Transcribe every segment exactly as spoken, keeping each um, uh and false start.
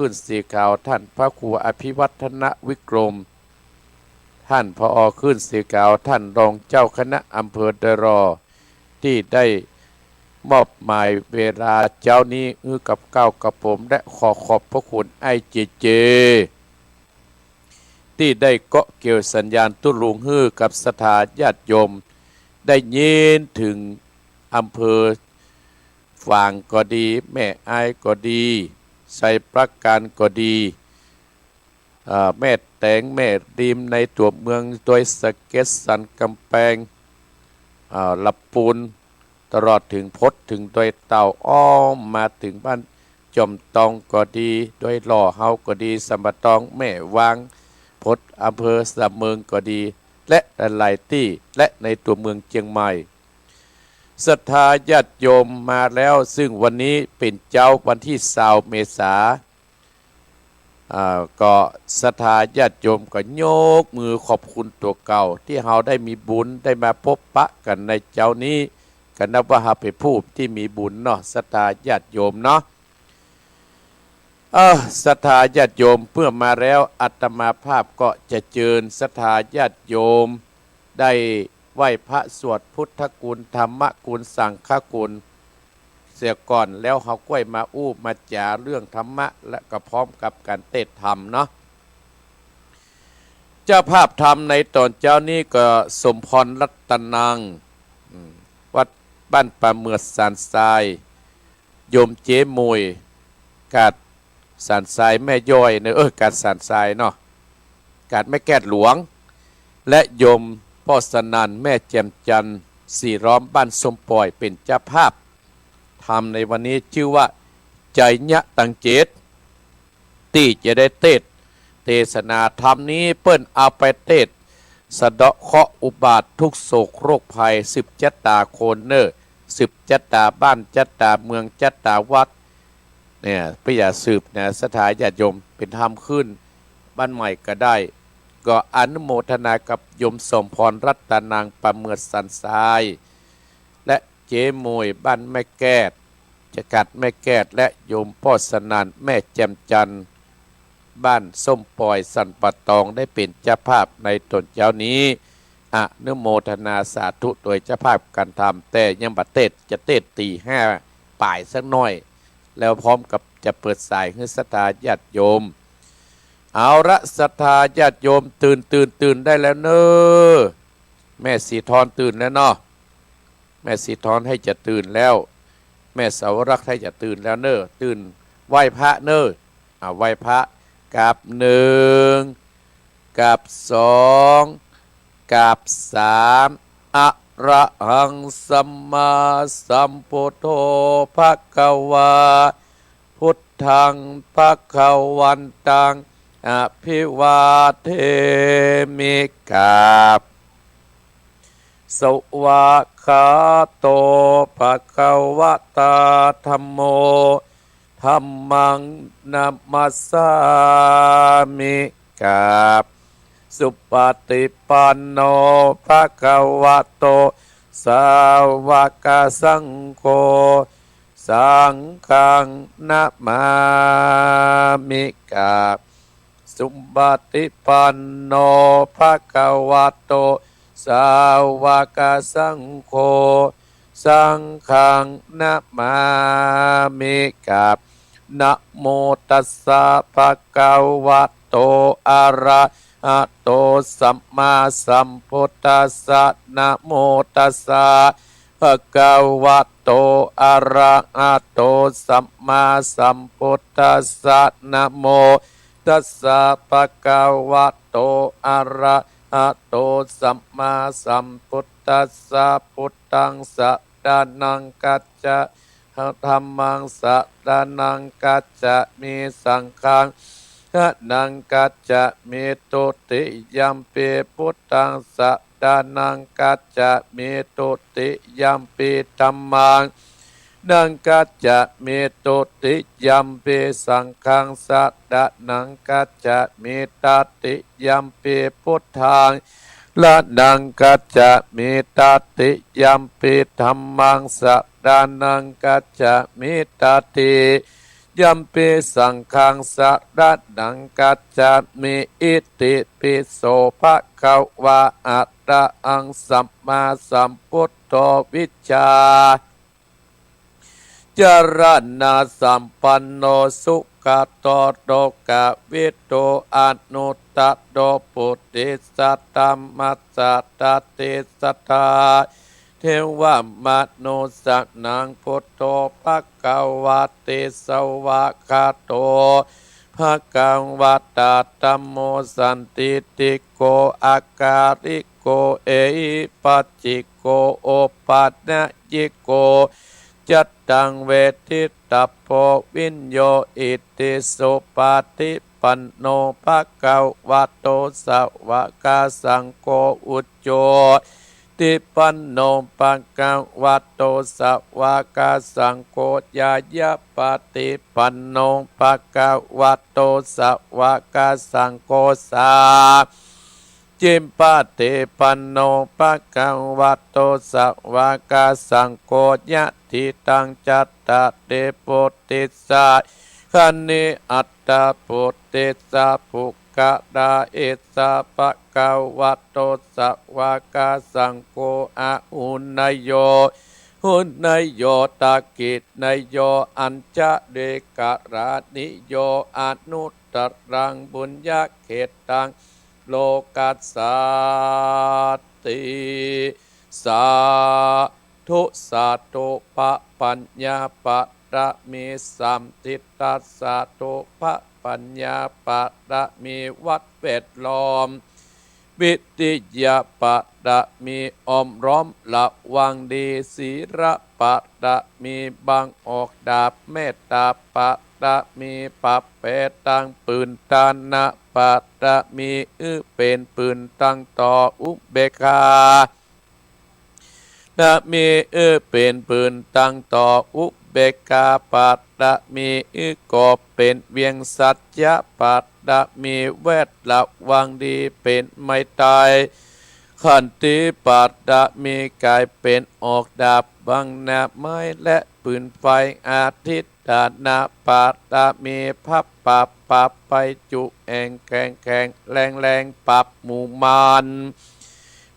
ลื่นสีขาว ท่านพระครูอภิวัฒนวิกรม ท่าน ผอ คลื่นสีขาว ท่านรองเจ้าคณะอำเภอดอยหล่อ ตี้ได้มอบหมายเวลาเจ๊านี้หื้อกับเก้ากับผม และขอขอบพระคุณไอ้เจเจ ตี้ได้เกาะเกี่ยวสัญญาณตุ๊ลุงหื้อกับศรัทธาญาติโยม ได้ยินเถิงอำเภอฝางก็ดี แม่อายก็ดี ชัยปราการก็ดี อ่า แม่แตง แม่ริม ในตั๋วเมือง ดอยสะเก็ด สันกำแปง อ่า ละปูน ตลอดเถิงพดเถิงดอยเต่า อ้อมมาเถิงบ้านจอมตองก็ดี ดอยหล่อเฮาก็ดี สันป่าตอง แม่วาง พดอำเภอสะเมิงก็ดี และหลายๆ ตี้ และในตั๋วเมืองเจียงใหม่ ศรัทธาญาติโยมมาแล้ว ซึ่งวันนี้เป๋นเจ๊าวันตี้ซาวเมษา อ่า ก็ศรัทธาญาติโยมก็ยกมือขอบคุณตั๋วเก่า ตี้เฮาได้มีบุญได้มาพบปะกั๋นในเจ๊านี้ ก็นับว่าเฮาเป๋นผู้ตี้มีบุญเนาะ ศรัทธาญาติโยมเนาะ เออ ศรัทธาญาติโยม เมื่อมาแล้ว อาตมาภาพก็จะเจิญศรัทธาญาติโยม ได้ไหว้พระสวดพุทธคุณ ธรรมคุณ สังฆคุณ เสียก่อน แล้วเฮาก้อยมาอู้มาจ๋าเรื่องธรรมะ และก็พร้อมกับก๋านเตสน์ธรรมเนาะ เจ้าภาพธรรมในต๋อนเจ๊านี้ก็สมพรรัตนัง อืม วัดบ้านป่าเหมือดสันทราย โยมเจ๊หมวย กาดสันทรายแม่ย้อยเนาะ เออ กาดสันทรายเนาะ กาดแม่แก้ดหลวง และโยมป้อสนั่น แม่แจ่มจันทร์ สีล้อม บ้านส้มป่อย เป๋นเจ้าภาพธรรมในวันนี้ จื้อว่า ไจยะตังเจต ตี้จะได้เตสน์เตสนาธรรมนี้ เปิ้นเอาไปเตสน์สะเดาะเคราะห์อุบาททุกข์โศกโรคภัย สืบจะต๋าคนเน่อ สืบจะต๋าบ้าน จะต๋าเมือง จะต๋าวัด เนี่ย บ่อย่าสืบนะ ศรัทธาญาติโยม เป๋นธรรมขึ้นบ้านใหม่ก็ได้ ก็อนุโมทนากับโยมสมพรรัตนัง ป่าเหมือดสันทราย และเจ๊หมวยบ้านแม่แก้ด จะกาดแม่แก้ด และโยมป้อสนั่น แม่แจ่มจันทร์ บ้านส้มป่อย สันป่าตอง ได้เป๋นเจ้าภาพในต๋อนเจ๊านี้ อนุโมทนาสาธุโตยเจ้าภาพก๋านธรรม แต่ยังบ่เตสน์ จะเตสน์ตี๋ห้าป๋ายสักหน่อย แล้วพร้อมกับจะเปิดสายหื้อศรัทธาญาติโยม เอาละ ศรัทธาญาติโยม ตื่น ตื่น ตื่นได้แล้วเน่อ แม่สีทอนตื่นแล้วเนาะ แม่สีทอนให้จะตื่นแล้ว แม่สาวรักษ์ให้จะตื่นแล้วเน่อ ตื่นไหว้พระเน่อ อ่า ไหว้พระ กราบหนึ่ง กราบสอง กราบสาม อะระหังสัมมาสัมพุทโธ ภะคะวา พุทธัง ภะคะวันตัง อะภิวาเทมิ กราบ สวากขาโต ภะคะวะตา ธัมโม ธัมมัง นะมัสสามิ กราบ สุปฏิปันโน ภะคะวะโต สาวกสังโฆ สังฆัง นะมามิ กราบ สุปฏิปันโน ภะคะวะโต สาวกสังโฆ สังฆัง นะมามิ กราบ นะโมตัสสะ ภะคะวะโต อะระหะโต สัมมาสัมพุทธัสสะ นะโมตัสสะ ภะคะวะโต อะระหะโต สัมมาสัมพุทธัสสะ นะโมตัสสะ ภะคะวะโต อะระหะโต สัมมาสัมพุทธัสสะ พุทธัง สะระณัง คัจฉะ ธัมมัง สะระณัง คัจฉะมิ สังฆัง สะระณัง คัจฉะมิ ทุติยัมปิ พุทธัง สะระณัง คัจฉะมิ ทุติยัมปิ ธัมมัง นัง คัจฉะมิ ทุติยัมปิ สังฆัง สะระณัง คัจฉะมิ ตติยัมปิ พุทธัง ระณัง คัจฉะมิ ตติยัมปิ ธัมมัง สะระณัง คัจฉะมิ ตติ Yampi saṅghaṃ saraṇaṃ gacchāmi, itipi so bhagavā arahaṃ sammāsambuddho, vijjācaraṇasampanno sugato lokavidū anuttaro purisadammasārathi satthā devamanussānaṃ buddho bhagavāti. Svākkhāto bhagavatā dhammo sandiṭṭhiko akāliko ehipassiko opanayiko paccattaṃ veditabbo viññūhīti. Supaṭipanno bhagavato sāvakasaṅgho, ujupaṭipanno bhagavato sāvakasaṅgho, ñāyapaṭipanno bhagavato sāvakasaṅgho, sā cchipaṭipanno bhagavato sāvakasaṅgho, yadidaṃ cattāri purisayugāni aṭṭha purisapuggalā, esa bhagavato sāvakasaṅgho, āhuneyyo pāhuneyyo dakkhiṇeyyo añjalikaraṇīyo, anuttaraṃ puññakkhettaṃ lokassāti. Sādhu sādhu. พระปัญญาบารมีสำริด สาธุ พระปัญญาบารมีวัดแวดล้อม วิริยะบารมีอ้อมล้อมระวังดี ศีลบารมีบังออกดาบ เมตตาบารมีปรับแปรตังปืน ทานะบารมี อื้อเป๋นปืนตังต่อ อุเบกขา นะมี อื้อเป๋นปืนตังต่อ อุเบกขาบารมี อื้อก่อเป๋นเวียง สัจจะบารมีแวดระวังดีเป๋นไม้ตาย ขันติบารมีก๋ายเป๋นออกดาบบังหน้าไม้และปืนไฟ อธิฏฐานะบารมี พระปราบปราบภัยจุแอ่งแข็งแข็งแรงแรง ปราบหมู่มาร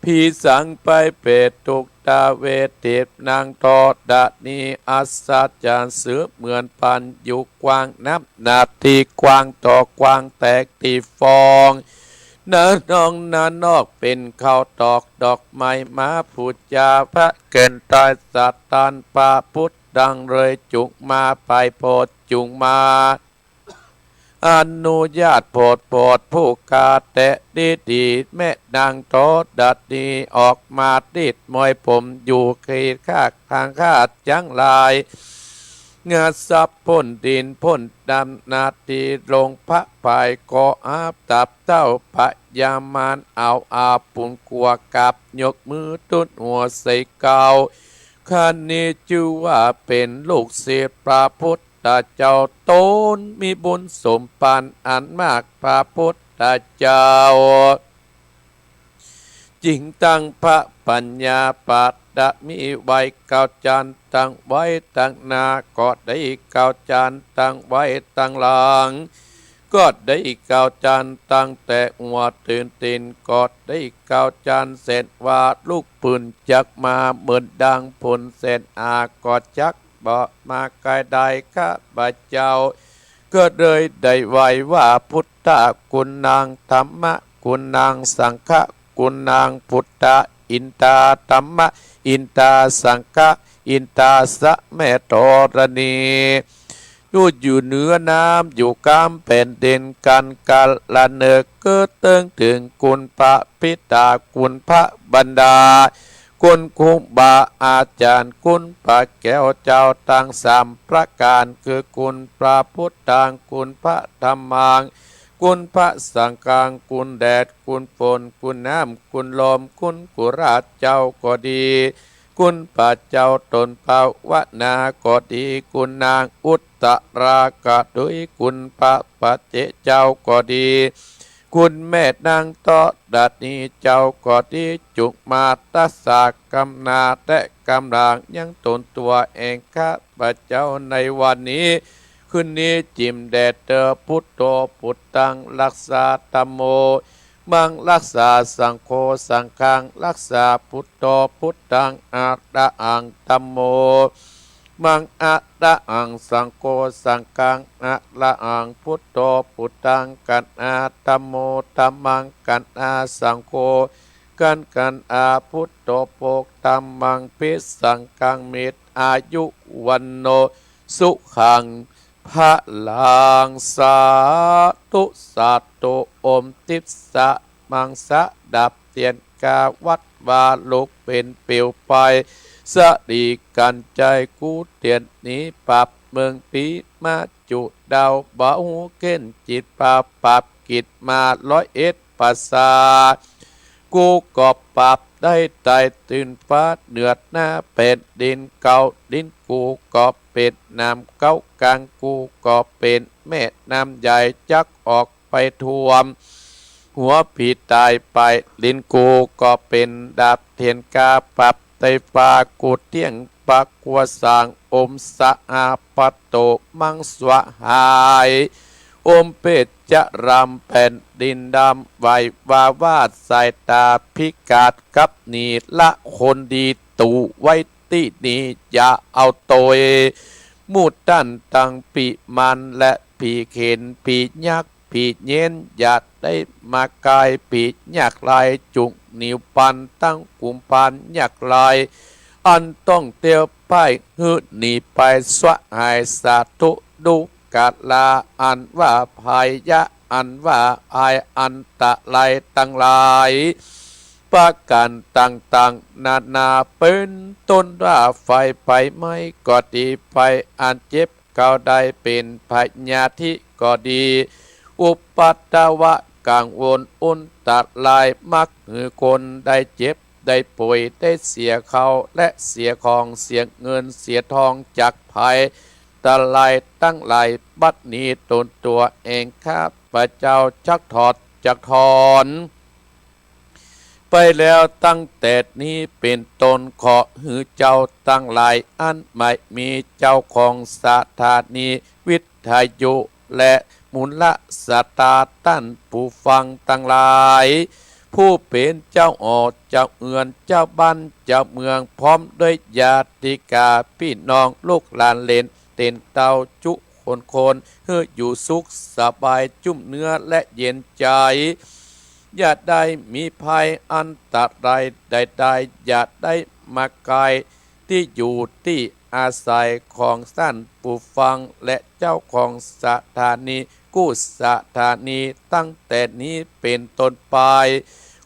ผีสางภัยเปรตทุกข์ ทาเวส เทพนางธรณี อัศจรรย์เสมือนพราน อยู่กว้างนับนาที กว้างต่อกว้างแตกตี้ฟอง ณ ห้องณ นอกเป๋นข้าวตอกดอกไม้ มาบูชาพระแก่นตาย สถานพระพุทธังเลย จุ่งมาไปโผดจุ่งมา อนุญาตโผดโผดผู้ข้าแต๊ดีดี แม่นางธรณีออกมารีดมวยผมอยู่ ขีดข้าทางข้าจังหลาย งาสับพ่นดินพ่นดำนาที ลงพระพายก็อาบตับเต้า พญามารเอาอาบปุนกัวกับ ยกมือตุ๊ดหัวใส่เกล้า ข้านี้จื้อว่าเป๋นลูกศิษย์พระพุทธเจ้า ต๋นมีบุญสมภารอันมาก พระพุทธเจ้า จึงตั้งพระปัญญาบารมีไว้ เก้าจันทร์ตั้งไว้ตังหน้า ก็ดี เก้าจันทร์ตั้งไว้ตังหลัง ก็ดี เก้าจันทร์ตั้งแต่หัวตื่นตีน ก็ดี เก้าจันทร์เส้นว่าลุกปืนจักมา เหมือนดังฝนเส้นอา ก็จักบ่มาใก้ได้ ข้าพเจ้า ก็เลยได้ไหว้ว่า พุทธะกุณัง ธัมมะกุณัง สังฆะกุณัง พุทธะอินทา ธัมมะอินทา สังฆะอินทา สะแม่ธรณี อยู่ อยู่เหนือน้ำ อยู่กลางแผ่นดิน กันกาละเนิกเกิดเถิงเถิง คุณพระปิดา คุณพระบรรดา คุณครูบาอาจารย์ คุณพระแก้วเจ้าตังสามประก๋าน คือคุณพระพุทธัง คุณพระธัมมัง คุณพระสังฆัง คุณแดด คุณฝน คุณน้ำ คุณลม คุณกุราชเจ้าก็ดี คุณพระเจ้าต๋นภาวนาก็ดี คุณนางอุตตราก็ดี คุณพระปัจเจกเจ้าก็ดี คุณแม่นางธรณีเจ้าก็ดี จุ่งมาตัดสากำหน้าและกำหลังยังต๋นตั๋วแห่งข้าพเจ้าในวันนี้ คืนนี้จิ่มแด่เต๊อะ Buddho Buddhaṃ รักษา Dhammo มัง รักษา Saṅgho Saṅghaṃ รักษา Buddho Buddhaṃ arahaṃ, Dhammo มัง arahaṃ, Saṅgho Saṅghaṃ arahaṃ, Buddho Buddhaṃ กัณหา Dhammo Dhammaṃ กัณหา Saṅgho กัณหา Buddho ปก Dhammaṃ ภิ Saṅghaṃ มิตร อายุ วัณโณ สุขัง พลัง สาธุ สาธุ อมทิพย์สะ มังสะ ดับเตียนกา วัดวาลุกเป๋นเปลวไฟ สะหลีกั๋นใจ๋กู้เตียนหนี ปรับเมิงปี๋มาจุดาว บ่าหูเข็นจิตปา ปรับกิจมา ร้อยเอ็ดประสาท กูก็ปรับได้ไต่ตื่นฟ้า เหนือหน้าแผ่นดินเก้า ดินกูก็เป๋นน้ำเก้า กลางกูก็เป๋นแม่น้ำใหญ่ จักออกไปท่วมหัวผีต๋ายไป ดินกูก็เป๋นดาบเตียนกา ปรับไต่ฟ้า กูเตี้ยงปะกัวสร้าง อมสหาปโต มังสหาย อมเพชฌราม แผ่นดินดำ ไหววาวาด สายต๋าพิกาศ กับหนีละคนดี ตู่ไว้ตี้นี่ อย่าเอาโตย หมู่ต้านตังปี๋มารและผีเขน ผียักษ์ ผีเย็น อย่าได้มาใก้ ผียากไร้ จุ่งหนีปันตังกุมภาลยากไร้ อันต้องเตียวป้าย หื้อหนีไปสวะหาย สาธุ ดูกรา อันว่าภัยยะ อันว่าอาย อันตรายตังหลาย ประก๋านต่างๆ นานา เป๋นต้นว่าไฟ ไฟไหม้ก็ดี ไฟอันเจ็บ เกาได้เป๋นพยาธิก็ดี อุปัทวะกังวลอุนตราย มักหื้อคนได้เจ็บ ได้ป่วย ได้เสียเข้าและเสียของ เสียเงินเสียทอง จากภัยอันตรายตังหลาย บัดนี้ต๋นตั๋วเองข้าพเจ้าจักถอดจักถอน ไปแล้วตั้งแต่นี้เป๋นต้น ขอหื้อเจ้าตังหลายอันไม่มีเจ้าของสถานีวิทยุ และมูลศรัทธาต้านผู้ฟังตังหลาย ผู้เป๋นเจ้าหอเจ้าเฮือน เจ้าบ้านเจ้าเมือง พร้อมด้วยญาติกาปี้น้อง ลูกหลานเหลนเตียนเต้าจุคนคน หื้ออยู่สุขสบายจุ้มเนื้อและเย็นใจ๋ อย่าได้มีภัยอันตรายใดๆ อย่าได้มาใก้ตี้อยู่ตี้อาศัยของต้านผู้ฟังและเจ้าของสถานีกู้สถานี ตั้งแต่นี้เป๋นต้นไป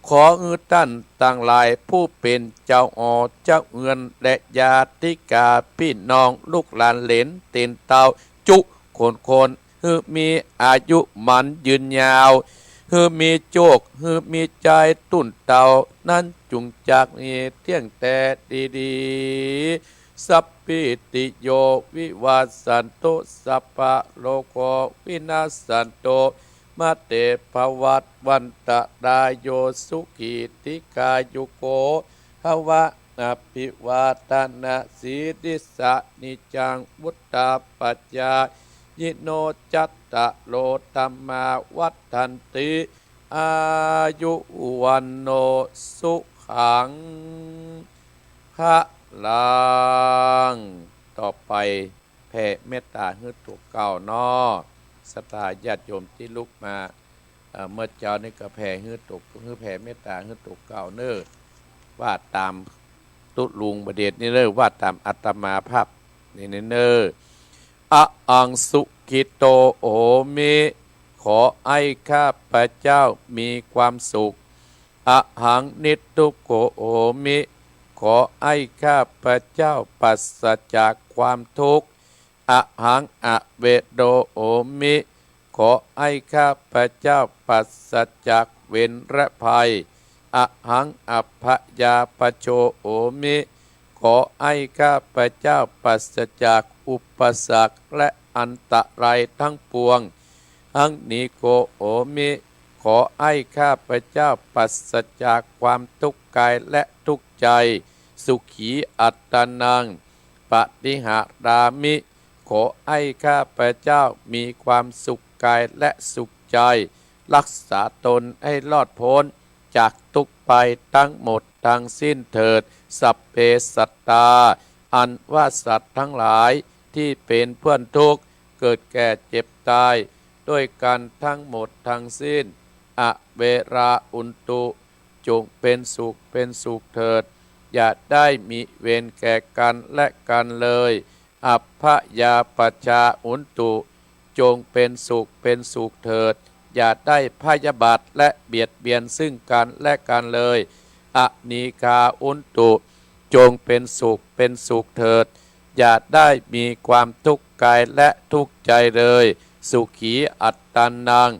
ขอหื้อต้านตังหลายผู้เป๋นเจ้าหอเจ้าเฮือนและญาติกาปี้น้อง ลูกหลานเหลนเตียนเต้าจุคนคน หื้อมีอายุหมั้นยืนยาว หื้อมีโจค หื้อมีใจ๊ตุ้นเต้า นั้นจุ่งจักมีเตี้ยงแต่ดีๆ สัพพีติโยวิวัชชันตุ สัพพะโรโควินัสสันตุ มาเตภวัตวันตะราโย สุขีทีฆายุโกภะวะ อะภิวาทะนะสีลิสสะ นิจจังวุฑฒาปะจายิโน จัตตาโรธัมมาวัฑฒันติ อายุ วัณโณ สุขัง พะลัง ต่อไปแผ่เมตต๋าหื้อตั๋วเก่าเนาะ ศรัทธาญาติโยมตี้ลุกมา เอ่อ เมื่อเจ๊านี่ก็แผ่หื้อตั๋ว หื้อแผ่เมตต๋าหื้อตั๋วเก่าเน่อ ว่าต๋ามตุ๊ลุงบะเดชนี่เน่อ ว่าต๋ามอาตมาภาพนี่เน่อ อะหังสุขิโตโหมิ ขอให้ข้าพเจ้ามีความสุข อะหังนิทุกโขโหมิ ขอให้ข้าพเจ้าปราศจากความทุกข์ อะหังอะเวโทโหมิ ขอให้ข้าพเจ้าปราศจากเวรและภัย อะหังอัพพยาปโชโหมิ ขอให้ข้าพเจ้าปราศจากอุปสรรคและอันตรายทั้งปวง หังนิโกโหมิ ขอให้ข้าพเจ้าปราศจากความทุกข์กายและทุกข์ใจ สุขีอัตตานัง ปะติหารามิ ขอให้ข้าพเจ้ามีความสุขกายและสุขใจ รักษาตนให้รอดพ้นจากทุกข์ภัยทั้งหมดทั้งสิ้นเถิด สัพเพสัตตา อันว่าสัตว์ทั้งหลายที่เป็นเพื่อนทุกข์ เกิดแก่เจ็บตายด้วยกันทั้งหมดทั้งสิ้น อเวรา หุนตุ จงเป็นสุขเป็นสุขเถิด อย่าได้มีเวรแก่กันและกันเลย อัพพยาปัชชา หุนตุ จงเป็นสุขเป็นสุขเถิด อย่าได้พยาบาทและเบียดเบียนซึ่งกันและกันเลย อนีฆา หุนตุ จงเป็นสุขเป็นสุขเถิด อย่าได้มีความทุกข์กายและทุกข์ใจเลย สุขีอัตตานัง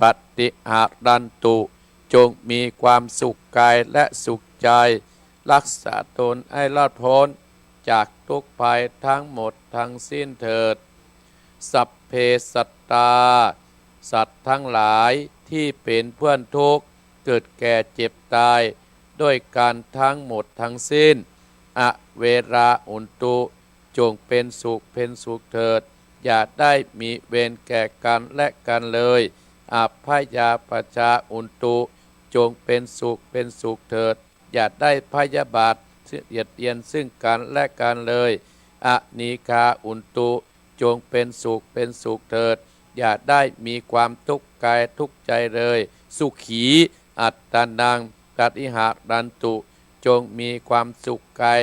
ปฏิหารันตุ จงมีความสุขกายและสุขใจ รักษาตนให้รอดพ้นจากทุกข์ภัยทั้งหมดทั้งสิ้นเถิด สัพเพสัตตา สัตว์ทั้งหลายที่เป็นเพื่อนทุกข์ เกิดแก่เจ็บตายด้วยกันทั้งหมดทั้งสิ้น อเวรา หุนตุ จงเป็นสุขเป็นสุขเถิด อย่าได้มีเวรแก่กันและกันเลย อัพพยาปัชชา หุนตุ จงเป็นสุขเป็นสุขเถิด อย่าได้พยาบาทเบียดเบียนซึ่งกันและกันเลย อนีฆา หุนตุ จงเป็นสุขเป็นสุขเถิด อย่าได้มีความทุกข์กายทุกข์ใจเลย สุขีอัตตานัง ปฏิหารันตุ จงมีความสุขกาย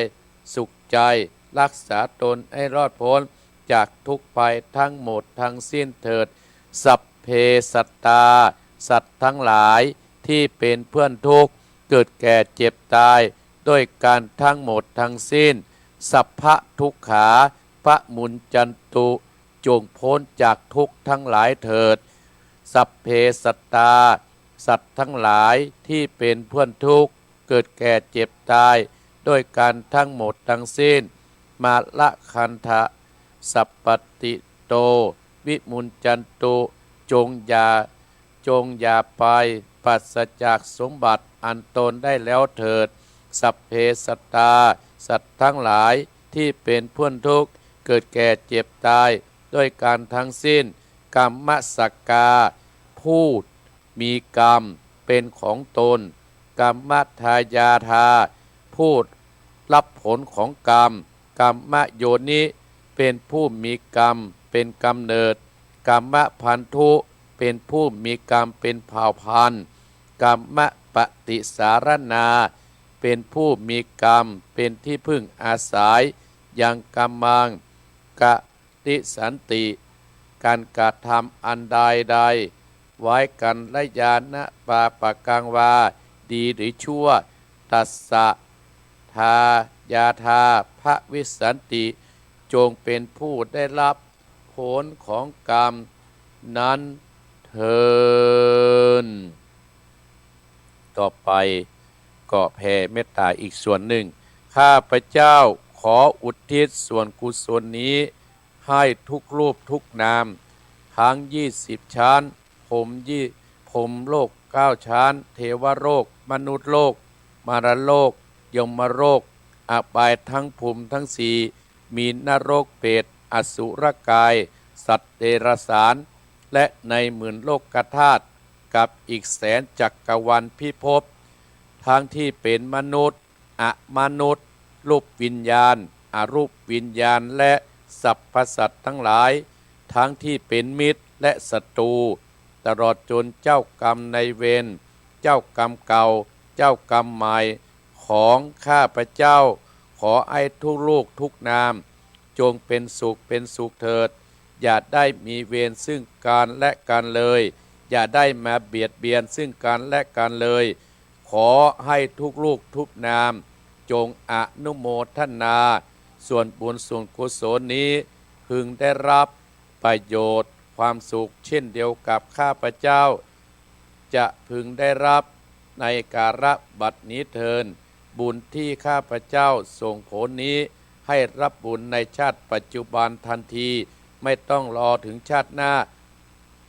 สุขใจ รักษาตนให้รอดพ้นจากทุกข์ภัยทั้งหมดทั้งสิ้นเถิด สัพเพสัตตา สัตว์ทั้งหลายที่เป็นเพื่อนทุกข์ เกิดแก่เจ็บตายด้วยกันทั้งหมดทั้งสิ้น สัพพะทุกขา ปะมุญจันตุ จงพ้นจากทุกข์ทั้งหลายเถิด สัพเพสัตตา สัตว์ทั้งหลายที่เป็นเพื่อนทุกข์ เกิดแก่เจ็บตายด้วยกันทั้งหมดทั้งสิ้น มาละคันทะ สัพปติโต วิมุญจันตุ จงอย่า จงอย่าไปปราศจากสมบัติอันตนได้แล้วเถิด สัพเพสัตตา สัตว์ทั้งหลายที่เป็นเพื่อนทุกข์ เกิดแก่เจ็บตายด้วยกันทั้งสิ้น กัมมสกกา ผู้มีกรรมเป็นของตน กัมมทายาทา ผู้รับผลของกรรม กัมมโยนิ เป็นผู้มีกรรมเป็นกำเนิด กัมมพันธุ เป็นผู้มีกรรมเป็นเผ่าพันธุ์ กัมมปฏิสารณา เป็นผู้มีกรรมเป็นที่พึ่งอาศัย ยังกัมมัง กะ ติสันติ การกระทำอันใดใด ไว้กัลยาณปาปะกังวา ดีหรือชั่ว ตัสสะ ทายาทา ภวิสสันติ จงเป็นผู้ได้รับผลของกรรมนั้นเทอญ ต่อไปก็แผ่เมตตาอีกส่วนหนึ่ง ข้าพเจ้าขออุทิศส่วนกุศลนี้ ให้ทุกรูปทุกนาม ทั้งยี่สิบชั้น พรหมยี่ พรหมโลกเก้าชั้น เทวโลก มนุษย์โลก มารโลก ยมโลก อบายทั้งภูมิทั้งสี่ มีนรก เปรต อสุรกาย สัตว์เดรัจฉาน และในหมื่นโลกธาตุ กับอีกแสนจักรวาลพิภพ ทั้งที่เป็นมนุษย์ อมนุษย์ รูปวิญญาณ อรูปวิญญาณ และสรรพสัตว์ทั้งหลาย ทั้งที่เป็นมิตรและศัตรู ตลอดจนเจ้ากรรมนายเวร เจ้ากรรมเก่า เจ้ากรรมใหม่ ของข้าพเจ้า ขอให้ทุกรูปทุกนาม จงเป็นสุขเป็นสุขเถิด อย่าได้มีเวรซึ่งกันและกันเลย อย่าได้มาเบียดเบียนซึ่งกันและกันเลย ขอให้ทุกรูปทุกนาม จงอนุโมทนา ส่วนบุญส่วนกุศลนี้ พึงได้รับประโยชน์ความสุขเช่นเดียวกับข้าพเจ้า จะพึงได้รับในกาละบัดนี้เทอญ บุญที่ข้าพเจ้าส่งผลนี้ ให้รับบุญในชาติปัจจุบันทันที ไม่ต้องรอถึงชาติหน้า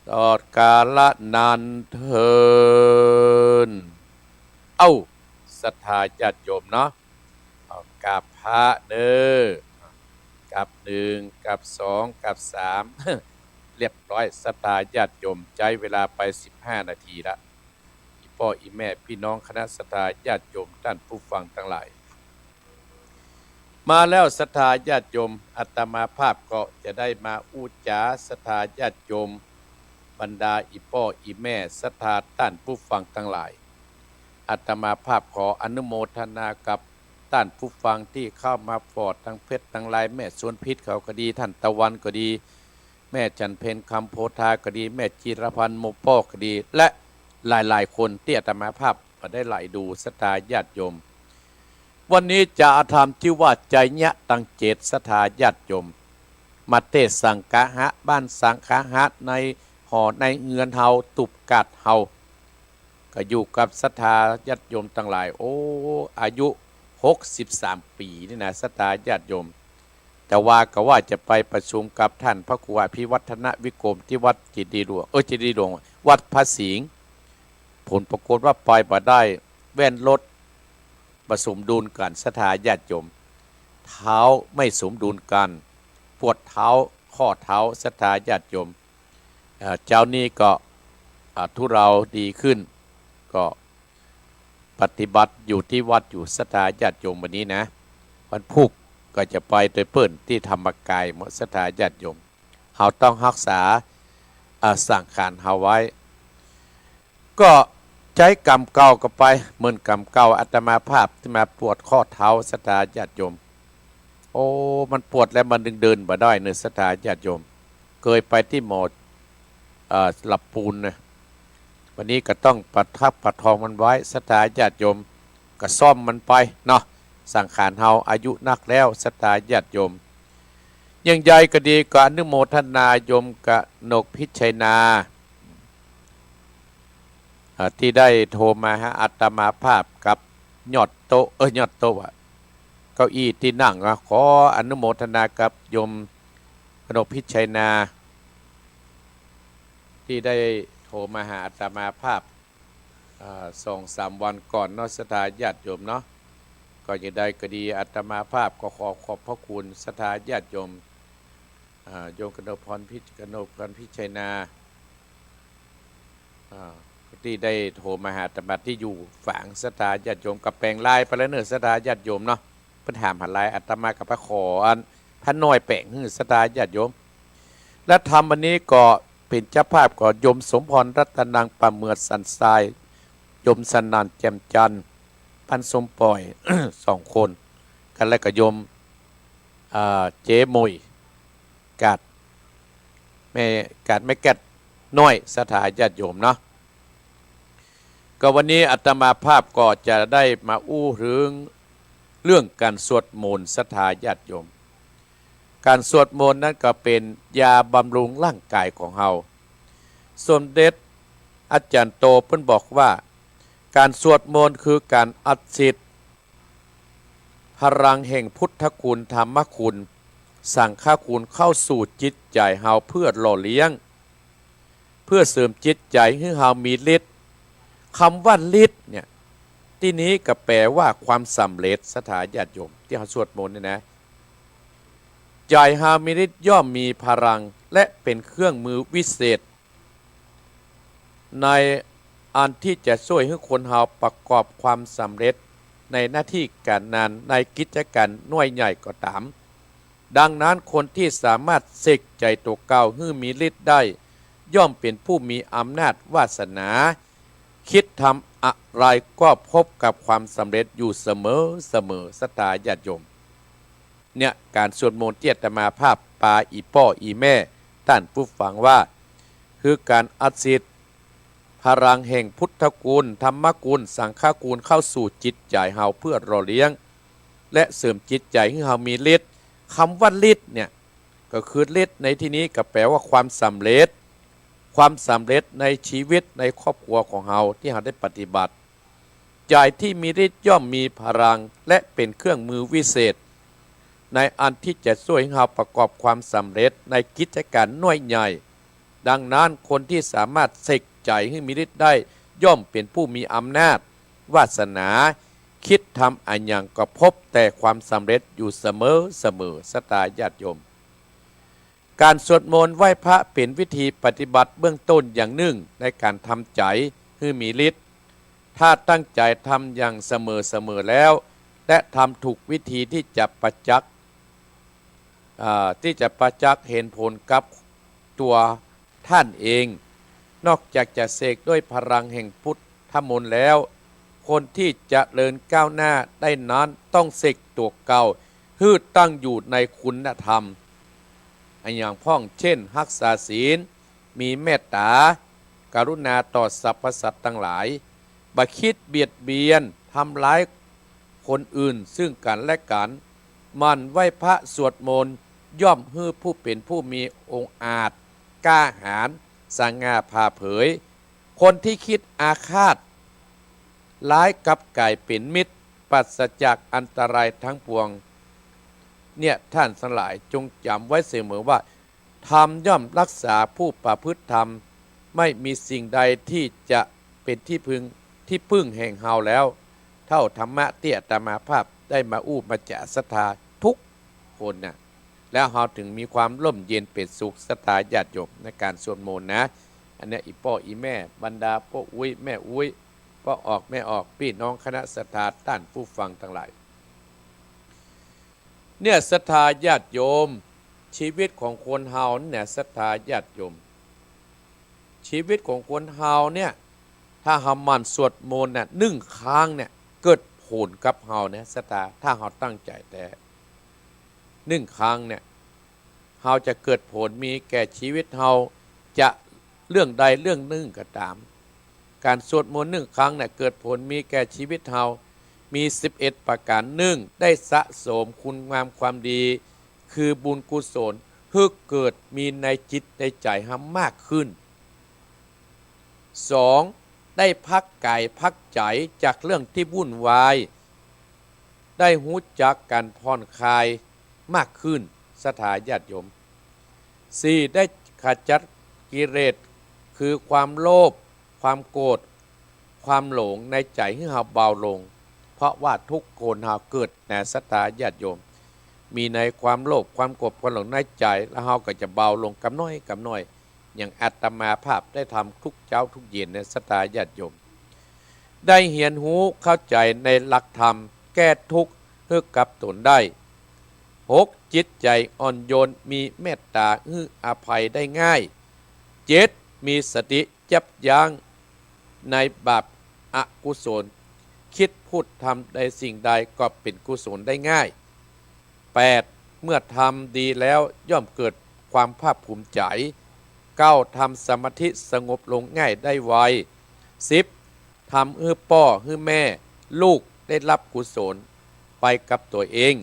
ตลอดกาลนานเทอญ เอ้า ศรัทธาญาติโยมเนาะ เอากราบพระเด้อ กับหนึ่ง กับสอง กับสาม เรียบร้อย ศรัทธาญาติโยม ใจ๊เวลาไปสิบห้านาทีละ อี่ป้ออี่แม่ปี้น้องคณะศรัทธาญาติโยมต้านผู้ฟังตังหลาย มาแล้วศรัทธาญาติโยม อาตมาภาพก็จะได้มาอู้จ๋าศรัทธาญาติโยม บรรดาอี่ป้ออี่แม่ศรัทธาต้านผู้ฟังตังหลาย อาตมาภาพขออนุโมทนากับต้านผู้ฟังตี้เข้ามาผ่อตังเฟซตังไลน์ แม่สวนพิษเขาก็ดี ต้านตะวันก็ดี แม่จันเพ็ญคำโพธาก็ดี แม่จิรพันธ์โมป้อก็ดี และหลายๆ คนตี้อาตมาภาพบ่ได้ไล่ดูศรัทธาญาติโยม วันนี้จะเอาธรรมตี้ว่าไชยะตังเจตศรัทธาญาติโยม มาเตศน์สังฆะหะ บ้านสังฆะหะ ในหอในเฮือนเฮา ตุ๊บกาดเฮา ก็อยู่กับศรัทธาญาติโยมตังหลาย โอ้ อายุหกสิบสามปี๋นี่นะ ศรัทธาญาติโยม แต่ว่าก็ว่าจะไปประชุมกับต้านพระครูอภิวัฒนวิกรมตี้วัดเจดีย์หลวง เออ เจดีย์หลวง วัดพระสิงห์ ผลปรากฏว่าไปบ่ได้ แว่นรถบ่สมดุลกั๋นศรัทธาญาติโยม เท้าไม่สมดุลกั๋น ปวดเท้า ข้อเท้าศรัทธาญาติโยม เอ่อ เจ้านี้ก็ อ่า ทุเลาดีขึ้น ก็ปฏิบัติอยู่ตี้วัดอยู่ศรัทธาญาติโยม วันนี้นะ วันพูกก็จะไปโตยเปิ้นตี้ธรรมกายหมดศรัทธาญาติโยม เฮาต้องฮักษา เอ่อ สังขารเฮาไว้ ก็ใจ๊ก๋รรมเก่าก็ไป เหมือนก๋รรมเก่าอาตมาภาพตี้มาปวดข้อเท้าศรัทธาญาติโยม โอ้ มันปวดแล้วมันเดินบ่ได้เน่อศรัทธาญาติโยม เกยไปตี้หมอ เอ่อ หลับปูนนะ วันนี้ก็ต้องประคับประคองมันไว้ศรัทธาญาติโยม ก็ซ่อมมันไปเนาะ สังขารเฮาอายุนักแล้วศรัทธาญาติโยม อย่างใดก็ดีก็อนุโมทนาโยมกนกพิชัยนา อ่า ตี้ได้โทรมาหาอาตมาภาพกับยอดโต๊ะ เออ ยอดโต๊ะอะ เก้าอี้ตี้นั่งนะ ขออนุโมทนากับโยมกนกพิชัยนา ตี้ได้โทรมาหาอาตมาภาพ อ่า สองสามวันก่อนเนาะ ศรัทธาญาติโยมเนาะ ก็อย่างใดก็ดีอาตมาภาพก็ขอขอบพระคุณศรัทธาญาติโยม อ่า โยมกนกพรพิช- กนกพรพิชัยนา อ่า ตี้ได้โทรมาหาอาตมาตี้อยู่ฝางศรัทธาญาติโยม ก็แป๋งไลน์ไปแล้วเน่อศรัทธาญาติโยมเนาะ เปิ้นถามหาไลน์ อาตมาก็ไปขออันพระน้อยแป๋งหื้อศรัทธาญาติโยม และธรรมวันนี้ก็เป๋นเจ้าภาพก็โยมสมพรรัตนัง ป่าเหมือดสันทราย โยมสนั่นแจ่มจันทร์ บ้านส้มป่อย สองคน กัน และก็โยม อ่า เจ๊หมุย กาดแม่ กาดแม่แก้ดน้อย ศรัทธาญาติโยมเนาะ ก็วันนี้อาตมาภาพก็จะได้มาอู้เถิงเรื่องก๋านสวดมนต์ศรัทธาญาติโยม ก๋านสวดมนต์นั้นก็เป๋นยาบำรุงร่างก๋ายของเฮา สมเด็จอาจารย์โตเปิ้นบอกว่า ก๋านสวดมนต์คือก๋านอัดฉีดพลังแห่งพุทธคุณ ธรรมคุณ สังฆคุณเข้าสู่จิตใจ๋เฮาเพื่อหล่อเลี้ยง เพื่อเสริมจิตใจ๋หื้อเฮามีฤทธิ์ กำว่าฤทธิ์เนี่ย ตี้นี้ก็แป๋ว่าความสำเร็จ ศรัทธาญาติโยม ตี้เฮาสวดมนต์เนี่ยนะ ใจ๋เฮามีฤทธิ์ย่อมมีพลัง และเป๋นเครื่องมือวิเศษ ในอันตี้จะจ้วยหื้อคนเฮาประกอบความสำเร็จในหน้าตี้ก๋านงาน ในกิจก๋านน้อยใหญ่ก็ต๋าม ดังนั้นคนตี้สามารถเสกใจ๋ตั๋วเก่าหื้อมีฤทธิ์ได้ ย่อมเป๋นผู้มีอำนาจวาสนา กึ๊ดทำอะไรก็พบกับความสำเร็จอยู่เสมอเสมอ ศรัทธาญาติโยม เนี่ย ก๋านสวดมนต์ตี้อาตมาภาพปาอี่ป้ออี่แม่ต้านผู้ฟังว่า คือก๋านอัดฉีดพลังแห่งพุทธคุณ ธรรมคุณ สังฆคุณเข้าสู่จิตใจ๋เฮาเพื่อหล่อเลี้ยง และเสริมจิตใจ๋หื้อเฮามีฤทธิ์ กำว่าฤทธิ์เนี่ย ก็คือฤทธิ์ในตี้นี้ก็แป๋ว่าความสำเร็จ ความสำเร็จในชีวิตในครอบครัวของเฮาตี้เฮาได้ปฏิบัติ ใจ๋ตี้มีฤทธิ์ย่อมมีพลัง และเป๋นเครื่องมือวิเศษ ในอันตี้จะจ้วยหื้อเฮาประกอบความสำเร็จในกิจก๋านน้อยใหญ่ ดังนั้นคนตี้สามารถเสกใจ๋หื้อมีฤทธิ์ได้ ย่อมเป๋นผู้มีอำนาจวาสนา กึ๊ดทำอะหยังก็พบแต่ความสำเร็จอยู่เสมอเสมอ ศรัทธาญาติโยม ก๋านสวดมนต์ไหว้พระเป๋นวิธีปฏิบัติเบื้องต้นอย่างนึ่งในก๋านทำใจ๋หื้อมีฤทธิ์ ถ้าตั้งใจ๋ทำอย่างเสมอเสมอแล้ว และทำถูกวิธีตี้จะประจักษ์ อ่า ตี้จะประจักษ์หันผลกับตั๋วต้านเอง นอกจากจะเสกด้วยพลังแห่งพุทธมนต์แล้ว คนตี้จะเจริญก้าวหน้าได้นั้นต้องเสกตั๋วเก่าหื้อตั้งอยู่ในคุณธรรม อะหยังพ่องเจ้น ฮักษาศีล มีเมตต๋า กรุณาต่อสรรพสัตว์ตังหลาย บ่กึ๊ดเบียดเบียนทำร้ายคนอื่นซึ่งกั๋นและกั๋น หมั่นไหว้พระสวดมนต์ย่อมหื้อผู้เป๋นผู้มีองอาจ กล้าหาญ สง่าผ่าเผย คนตี้กึ๊ดอาฆาตร้ายกลับก๋ายเป๋นมิตร ปราศจากอันตรายทั้งปวง เนี่ย ท่านทั้งหลายจงจ๋ำไว้เสมอว่า ธรรมย่อมรักษาผู้ประพฤติธรรม ไม่มีสิ่งใดตี้จะเป๋นตี้เปิง ตี้เปิ้งแห่งเฮาแล้ว เต้าธรรมะตี้อาตมาภาพได้มาอู้มาจ๋าศรัทธากู้คนน่ะ แล้วเฮาเถิงมีความร่มเย็นเป๋นสุข ศรัทธาญาติโยม ในก๋านสวดมนต์นะ อันเนี้ย อี่ป้ออี่แม่ บรรดาป้ออุ๊ยแม่อุ๊ย ป้อออกแม่ออก ปี้น้องคณะศรัทธาต้านผู้ฟังตังหลาย เนี่ย ศรัทธาญาติโยม ชีวิตของคนเฮาเนี่ย ศรัทธาญาติโยม ชีวิตของคนเฮาเนี่ย ถ้าเฮาหมั่นสวดมนต์น่ะ นึ่งครั้งเนี่ย เกิดผลกับเฮาเนี่ย ศรัทธา ถ้าเฮาตั้งใจ๋แต๊ นึ่งครั้งเนี่ย เฮาจะเกิดผลมีแก่ชีวิตเฮา จะเรื่องใดเรื่องนึ่งก็ต๋าม ก๋านสวดมนต์นึ่งครั้งเนี่ย เกิดผลมีแก่ชีวิตเฮา มีสิบเอ็ดประก๋าน นึ่ง ได้สะสมคุณงามความดี คือบุญกุศล หื้อเกิดมีในจิตในใจ๋เฮามากขึ้น สอง ได้พักก๋ายพักใจ๋จากเรื่องตี้วุ่นวาย ได้ฮู้จักก๋านผ่อนคลายมากขึ้น ศรัทธาญาติโยม สี่ ได้ขจัดกิเลส คือความโลภ ความโกรธ ความหลงในใจ๋หื้อเฮาเบาลง เพราะว่าทุกคนเฮาเกิดนะ ศรัทธาญาติโยม มีในความโลภ ความโกรธ ความหลงในใจ๋ แล้วเฮาก็จะเบาลงกำน้อยกำน้อย อย่างอาตมาภาพได้ทำทุกเจ๊าทุกเย็นนะ ศรัทธาญาติโยม ได้เฮียนฮู้เข้าใจ๋ในหลักธรรม แก้ทุกข์หื้อกับตนได้ หก จิตใจ๋อ่อนโยน มีเมตต๋า หื้ออภัยได้ง่าย เจ็ด มีสติยับยั้งในบาปอกุศล กึ๊ดพูดทำในสิ่งใดก็เป๋นกุศลได้ง่าย แปด เมื่อทำดีแล้วย่อมเกิดความภาคภูมิใจ๋ เก้า ทำสมาธิสงบลงง่ายได้ไว สิบ ทำหื้อป้อหื้อแม่ ลูกได้ฮับกุศลไปกับตั๋วเอง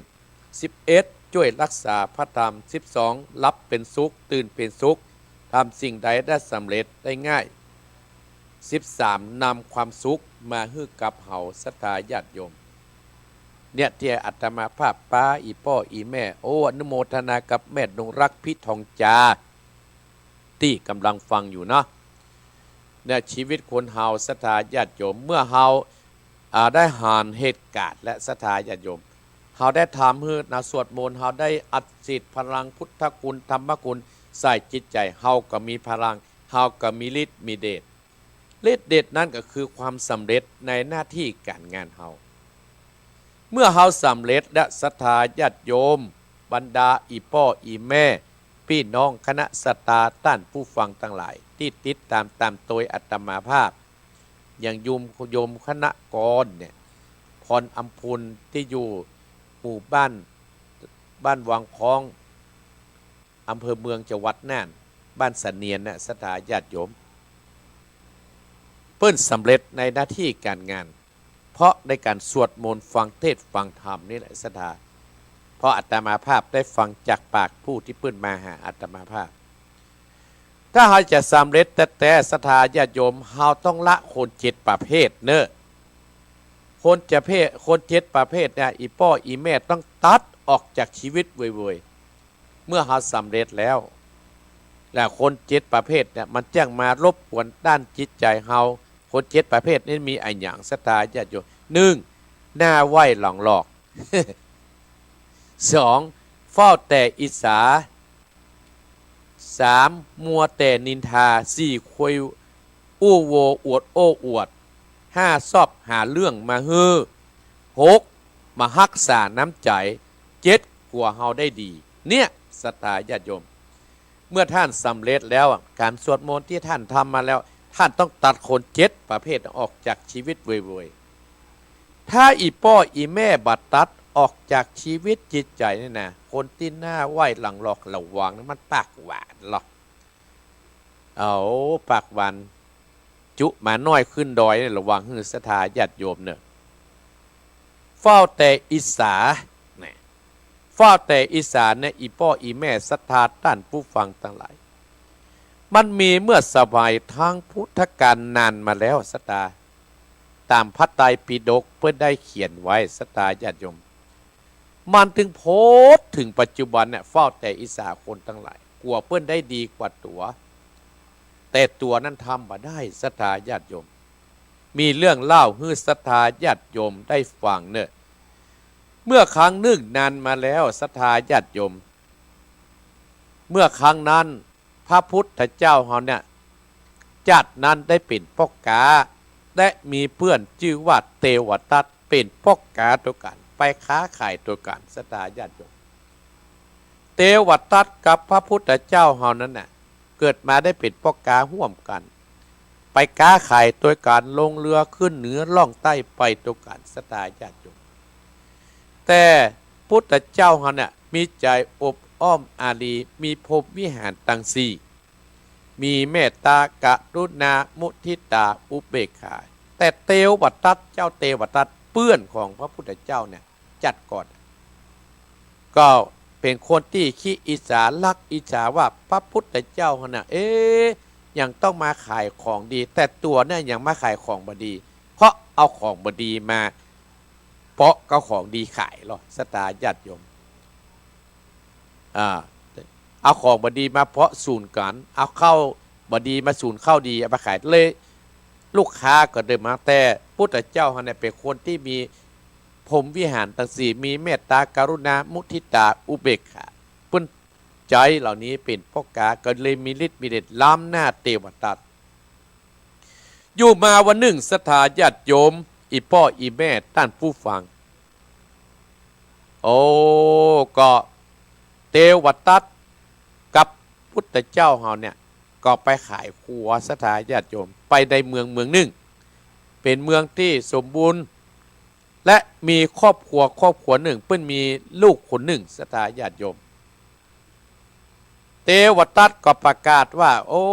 สิบเอ็ด จ้วยฮักษาพระธรรม สิบสอง หลับเป๋นสุข ตื่นเป๋นสุข ทำสิ่งใดได้สำเร็จได้ง่าย สิบสาม นำความสุขมาหื้อกับเฮา ศรัทธาญาติโยม เนี่ย ตี้อาตมาภาพปาอี่ป้ออี่แม่ โอ้ อนุโมทนากับแม่ดวงรัก พิทองจา ตี้ก่ำลังฟังอยู่เนาะ เนี่ย ชีวิตคนเฮา ศรัทธาญาติโยม เมื่อเฮา อ่า ได้หันเหตุก๋ารณ์และ ศรัทธาญาติโยม เฮาได้ทำหื้อนะ สวดมนต์ เฮาได้อัดฉีดพลังพุทธคุณ ธรรมคุณ ใส่จิตใจ๋ เฮาก็มีพลัง เฮาก็มีฤทธิ์มีเดช ฤทธิ์เดชนั้นก็คือความสำเร็จในหน้าตี้ก๋านงานเฮา เมื่อเฮาสำเร็จและ ศรัทธาญาติโยม บรรดาอี่ป้ออี่แม่ ปี้น้องคณะศรัทธาต้านผู้ฟังตังหลาย ตี้ติดต๋ามต๋ามตวยอาตมาภาพ อย่างโยม โยมคณะกรเนี่ย พรอำพูน ตี้อยู่หมู่บ้าน บ้านวังค้อง อำเภอเมือง จังหวัดน่าน บ้านเสนียนน่ะ ศรัทธาญาติโยม เปิ้นสำเร็จในหน้าตี้ก๋านงาน เพราะในก๋านสวดมนต์ ฟังเทศน์ฟังธรรมนี่แหละ ศรัทธา เพราะอาตมาภาพได้ฟังจากปากผู้ตี้เปิ้นมาหาอาตมาภาพ ถ้าเฮาจะสำเร็จแต๊ๆ ศรัทธาญาติโยม เฮาต้องละคนเจ็ดประเภทเน่อ คนจะเพศ คนเจ็ดประเภทเนี่ย อี่ป้ออี่แม่ต้องตัดออกจากชีวิตเว่ยๆ เมื่อเฮาสำเร็จแล้ว และคนเจ็ดประเภทเนี่ย มันจะมารบกวนด้านจิตใจ๋เฮา คนเจ็ดประเภทนี้มีอะหยัง ศรัทธาญาติโยม นึ่ง หน้าไหว้หลังหลอก สอง เฝ้าแต่อิจฉา สาม มัวแต่นินทา สี่ ควยอู้โวอวดโอ้อวด ห้า ชอบหาเรื่องมาหื้อ หก บ่ฮักษาน้ำใจ๋ เจ็ด กั๋วเฮาได้ดี เนี่ย ศรัทธาญาติโยม เมื่อท่านสำเร็จแล้วอะ ก๋านสวดมนต์ตี้ท่านทำมาแล้ว ท่านต้องตัดคนเจ็ดประเภทออกจากชีวิตเว่ยๆ ถ้าอี่ป้ออี่แม่บ่ตัดออกจากชีวิตจิตใจ๋นี่นะ คนตี้หน้าไหว้หลังหลอกระวังนะ มันปากหวานหรอก เอา ปากหวาน จุ๊หมาน้อยขึ้นดอยเนี่ย ระวังหื้อศรัทธาญาติโยมเน่อ เฝ้าแต่อิจฉา นะ เฝ้าแต่อิจฉาเนี่ย อี่ป้ออี่แม่ศรัทธาต้านผู้ฟังตังหลาย มันมีเมื่อสมัยครั้งพุทธกาลนานมาแล้วศรัทธา ต๋ามพระไตรปิฎกเปิ้นได้เขียนไว้ศรัทธาญาติโยม มันตึงโผล่เถิงปัจจุบันเนี่ย เฝ้าแต่อิจฉาคนตังหลาย กั๋วเปิ้นได้ดีกว่าตั๋ว แต่ตั๋วนั้นทำบ่ได้ศรัทธาญาติโยม มีเรื่องเล่าหื้อศรัทธาญาติโยมได้ฟังเน่อ เมื่อครั้งนึ่งนานมาแล้วศรัทธาญาติโยม เมื่อครั้งนั้นพระพุทธเจ้าเฮาเนี่ย จั๊ดนั้นได้เป๋นป้อก๊า และมีเปื้อนจื้อว่าเตวทัต เป๋นป้อก๊าตวยกั๋น ไปค้าขายตวยกั๋นศรัทธาญาติโยม เตวทัตกับพระพุทธเจ้าเฮานั้นน่ะ เกิดมาได้เป๋นป้อก๊าฮ่วมกั๋น ไปก๊าขายตวยกั๋น ลงเฮือขึ้นเหนือล่องใต้ไปตวยกั๋นศรัทธาญาติโยม แต่พุทธเจ้าเฮาเนี่ย มีใจ๋อบอ้อมอารี มีพรหมวิหารตังสี่ มีเมตตา กรุณา มุทิตา อุเบกขา แต่เตวทัต เจ้าเตวทัต เปื้อนของพระพุทธเจ้าเนี่ย จั๊ดก่อน ก็เป๋นคนตี้ขี้อิจฉา ลักอิจฉาว่าพระพุทธเจ้าเฮาน่ะ เอ๊ะ ยังต้องมาขายของดี แต่ตั๋วเนี่ยยังมาขายของบ่ดี เพราะเอาของบ่ดีมา เปาะกับของดีขายลอศรัทธาญาติโยม อ่า เอาของบ่ดีมาเปาะสูนกั๋น เอาข้าวบ่ดีมาสูนข้าวดี เอาไปขายเลย ลูกค้าก็เดินมา แต่พุทธเจ้าเฮาเนี่ยเป๋นคนตี้มีพรหมวิหารตังสี่ มีเมตตา กรุณา มุทิตา อุเบกขา เปิ้นใจ๊เหล่านี้เป๋นป้อก๊า ก็เลยมีฤทธิ์มีเดชล้ำหน้าเตวทัต อยู่มาวันนึ่งศรัทธาญาติโยม อี่ป้ออี่แม่ต้านผู้ฟัง โอ้ ก็เตวทัตกับพุทธเจ้าเฮาเนี่ย ก็ไปขายครัวศรัทธาญาติโยม ไปในเมืองเมืองนึ่ง เป๋นเมืองตี้สมบูรณ์ และมีครอบครัวครอบครัวนึ่ง เปิ้นมีลูกคนนึ่งศรัทธาญาติโยม เตวทัตก็ประกาศว่า โอ้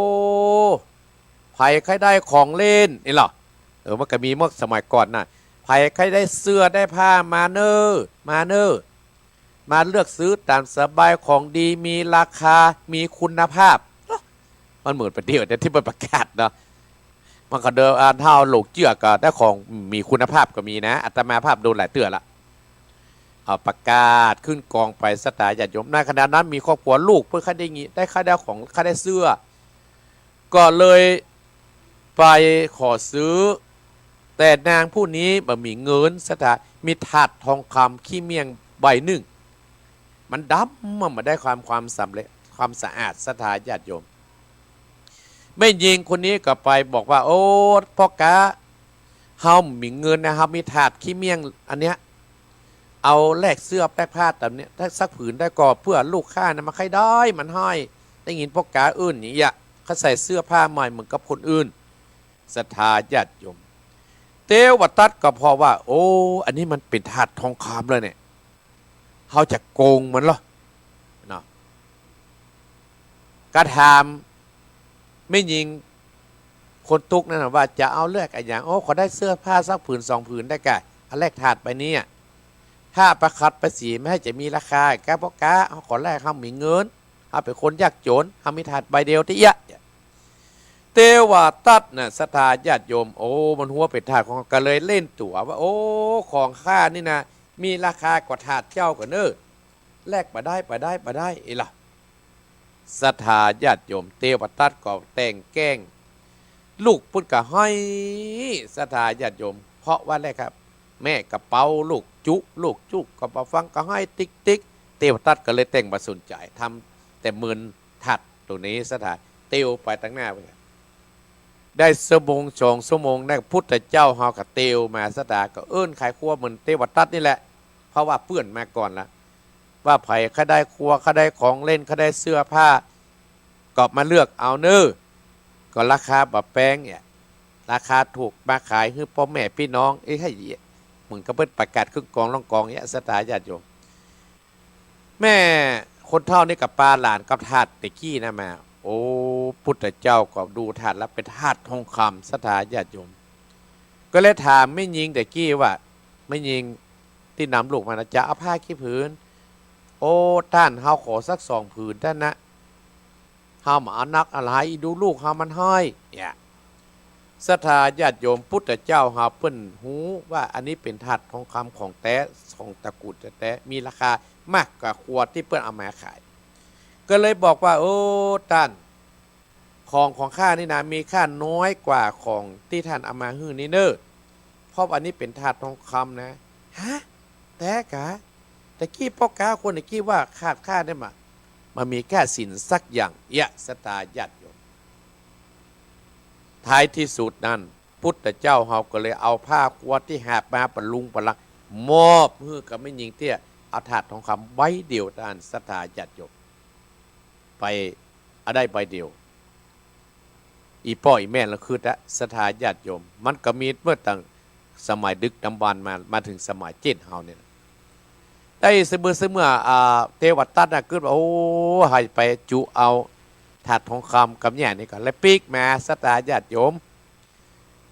ใผใค่ได้ของเล่น นี่ลอ เออ มันก็มีเมื่อสมัยก่อนน่ะ ใผใค่ได้เสื้อได้ผ้ามาเน่อ มาเน่อ มาเลือกซื้อต๋ามสบาย ของดี มีราคา มีคุณภาพ มันเหมือนประเดี๋ยวเนี่ยตี้มันประกาศเนาะ มันก็เดิน อ่า ถ้าเอาหลงเจื้อก็ได้ของมีคุณภาพก็มีนะ อาตมาภาพโดนหลายเตื้อละ เอาประกาศขึ้นกองไปศรัทธาญาติโยม ในขณะนั้นมีครอบครัวลูกเปิ้นใค่ได้งี้ ได้ใค่ได้ของ ใค่ได้เสื้อ ก็เลยไปขอซื้อ แต่นางผู้นี้บ่มีเงินศรัทธา มีถาดทองคำขี้เมี่ยงใบนึ่ง มันดำ มันบ่ได้ความ ความสำเร็จ ความสะอาดศรัทธาญาติโยม แม่ญิงคนนี้ก็ไปบอกว่า โอ้ ป้อก๊า เฮาบ่มีเงินนะ เฮามีถาดขี้เมี่ยงอันเนี้ย เอาแลกเสื้อแลกผ้าต๋ามเนี้ย ถ้าสักผืนได้ก็เปื้อลูกข้านะ บ่ใค่ได้ มันฮ้อย ได้ยินป้อก๊าเอิ้นอย่างเงี้ย ข้าใส่เสื้อผ้าใหม่เหมือนกับคนอื่น ศรัทธาญาติโยม เตวทัตก็เพราะว่า โอ้ อันนี้มันเป๋นถาดทองคำเลยเนี่ย เฮาจะโกงมันลอ เนาะ ก็ถามแม่ญิงคนตุ๊กนั่นน่ะว่า จะเอาแลกอะหยัง โอ้ ขอได้เสื้อผ้าสักผืนสองผืนได้ก่ะ เอาแลกถาดใบนี้อะ ถ้าประขัดประสีไม่ให้จะมีราคา ก๊าป้อก๊า เฮาขอแลก เฮาบ่มีเงิน เฮาเป๋นคนยากจ๋น เฮามีถาดใบเดียวตี้เอี้ยะ เตวทัตน่ะ ศรัทธาญาติโยม โอ้ มันหัวเป๋นถาดของ ก็เลยเล่นตั๋วว่า โอ้ ของข้านี่นะ มีราคากว่าถาดเจ้าก่อเน่อ แลกบ่ได้ บ่ได้ บ่ได้ เอ้ยล่ะ ศรัทธาญาติโยม เตวทัตก็แต่งแกล้ง ลูกเปิ้นก็ฮ้อย ศรัทธาญาติโยม เพราะว่าแลกครับ แม่ก็เป๋าลูกจุ ลูกจุก็บ่ฟังก็ฮ้อยติ๊กๆ เตวตัดก็เลยแต่งบ่สนใจ๋ ทำแต่เมินถาดตั๋วนี้ ศรัทธา เตียวไปตังหน้าไป ได้ชั่วโมงสองชั่วโมงนั้น พุทธเจ้าเฮาก็เตียวมา ศรัทธา ก็เอิ้นขายครัวเหมือนเตวตัดนี่แหละ เพราะว่าเปื้อนมาก่อนละ ว่าใผใค่ได้ครัว ใค่ได้ของเล่น ใค่ได้เสื้อผ้า ก็มาเลือกเอาเน่อ ก็ราคาบ่แปงเนี่ย ราคาถูกมาขายหื้อป้อแม่ปี้น้อง เอ๊ะ ไอ้เหีย เหมือนกับเปิ้นประกาศครึ่งกองล่องกองเนี่ย ศรัทธาญาติโยม แม่คนเฒ่านี่ก็ปาหลานกับถาดแต่กี้นะมา โอ้ พุทธเจ้าก็ดูถาดแล้วเป๋นถาดทองคำ ศรัทธาญาติโยม ก็เลยถามแม่ญิงแต่กี้ว่า แม่ญิงตี้นำลูกมานะ จะเอาผ้ากี่ผืน โอ้ ต้าน เฮาขอสักสองผืนต้านนะ เฮาบ่เอานักเอาหลาย อีดูลูกเฮามันฮ้อย เนี่ย ศรัทธาญาติโยม พุทธเจ้าเฮาเปิ้นฮู้ว่าอันนี้เป๋นถาดทองคำของแต๊ ของตระกูลแต๊ๆ มีราคามากกว่าครัวตี้เปิ้นเอามาขาย ก็เลยบอกว่า โอ้ ต้าน ของของข้านี่นะ มีค่าน้อยกว่าของตี้ต้านเอามาหื้อนี่เน่อ เพราะอันนี้เป๋นถาดทองคำนะ ฮะ แต๊กา แต่กี้ป้อก๊าคนแต่กี้ว่าถาดข้าเนี่ยมา บ่มีค่าสินสักอย่าง เอี้ย ศรัทธาญาติโยม ท้ายตี้สุดนั้น พุทธเจ้าเฮาก็เลยเอาผ้าครัวตี้หาบมาปะลุงปะลัง มอบหื้อกับแม่ญิงเตี้ย เอาถาดทองคำใบเดียวต้าน ศรัทธาญาติโยม ไป เอาได้ใบเดียว อี่ป้ออี่แม่ละกึ๊ดอะ ศรัทธาญาติโยม มันก็มีเมื่อตั้งสมัยดึกดำบรรพ์มา มาเถิงสมัยเจ๊นเฮาเนี่ย ได้เสมอ เสมอ อ่า เตวตัดน่ะกึ๊ดว่า โอ้ หื้อไปจุเอาถาดทองคำกับแม่นี่ก่อน แล้วปิ๊กมา ศรัทธาญาติโยม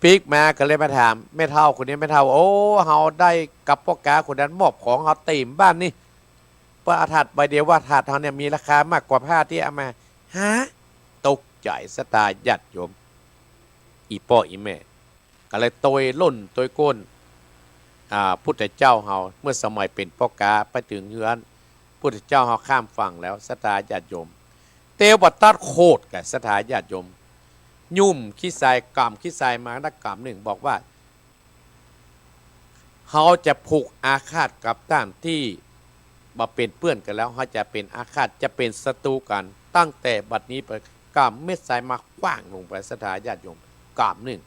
ปิ๊กมาก็เลยมาถามแม่เฒ่าคนนี้ แม่เฒ่า โอ้ เฮาได้กับป้อก๊าคนนั้นมอบของเฮาเต็มบ้านนี่ เปิ้นเอาถาดใบเดียวว่าถาดเฮาเนี่ยมีราคามากกว่าผ้าตี้เอามา ฮะ ตกใจ๋ ศรัทธาญาติโยม อี่ป้ออี่แม่ ก็เลยตวยล่นตวยก้น อ่า พุทธเจ้าเฮา เมื่อสมัยเป๋นป้อก๊าไปเถิงเฮือน พุทธเจ้าเฮาข้ามฝั่งแล้ว ศรัทธาญาติโยม เตวตัดโขดกา ศรัทธาญาติโยม ยุ่มขี้ทราย ก๋ำขี้ทรายมานักก๋ำนึ่ง บอกว่า เฮาจะผูกอาฆาตกับต้านตี้บ่เป๋นเปื้อนกั๋นแล้ว เฮาจะเป๋นอาฆาต จะเป๋นศัตรู๋กั๋น ตั้งแต่บัดนี้ไป ก๋ำเม็ดทรายมาขว้างลงไป ศรัทธาญาติโยม ก๋ำนึ่ง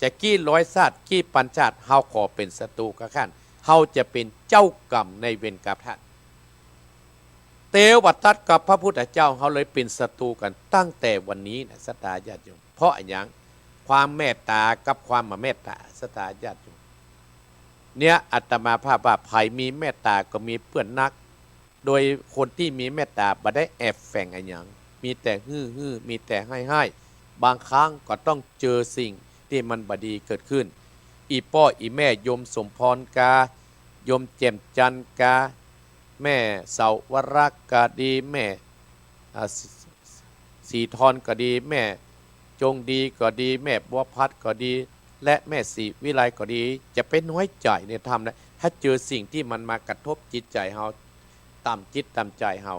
จะกี่ร้อยชาติ กี่ปันชาติ เฮาขอเป๋นศัตรู๋กับต้าน เฮาจะเป๋นเจ้ากรรมนายเวรกับต้าน เตวตัดกับพระพุทธเจ้าเฮาเลยเป๋นศัตรู๋กั๋นตั้งแต่วันนี้นะ ศรัทธาญาติโยม เพราะอะหยัง ความเมตต๋ากับความบ่เมตต๋า ศรัทธาญาติโยม เนี่ยอาตมาภาพว่าใผมีเมตต๋าก็มีเปื้อนนัก โดยคนตี้มีเมตต๋าบ่ได้แอบแฝงอะหยัง มีแต่หื้อๆ มีแต่หื้อๆ บางครั้งก็ต้องเจอสิ่งตี้มันบ่ดีเกิดขึ้น อี่ป้ออี่แม่ โยมสมพรกา โยมแจ่มจันทร์กา แม่เสาวรักษ์ก็ดี แม่ อ่า ศรี ศรีธรก็ดี แม่จงดีก็ดี แม่บัวพัดก็ดี และแม่ศรีวิไลก็ดี จะไปน้อยใจ๋ในธรรมนะ ถ้าเจอสิ่งตี้มันมากระทบจิตใจ๋เฮา ต่ำจิตต่ำใจ๋เฮา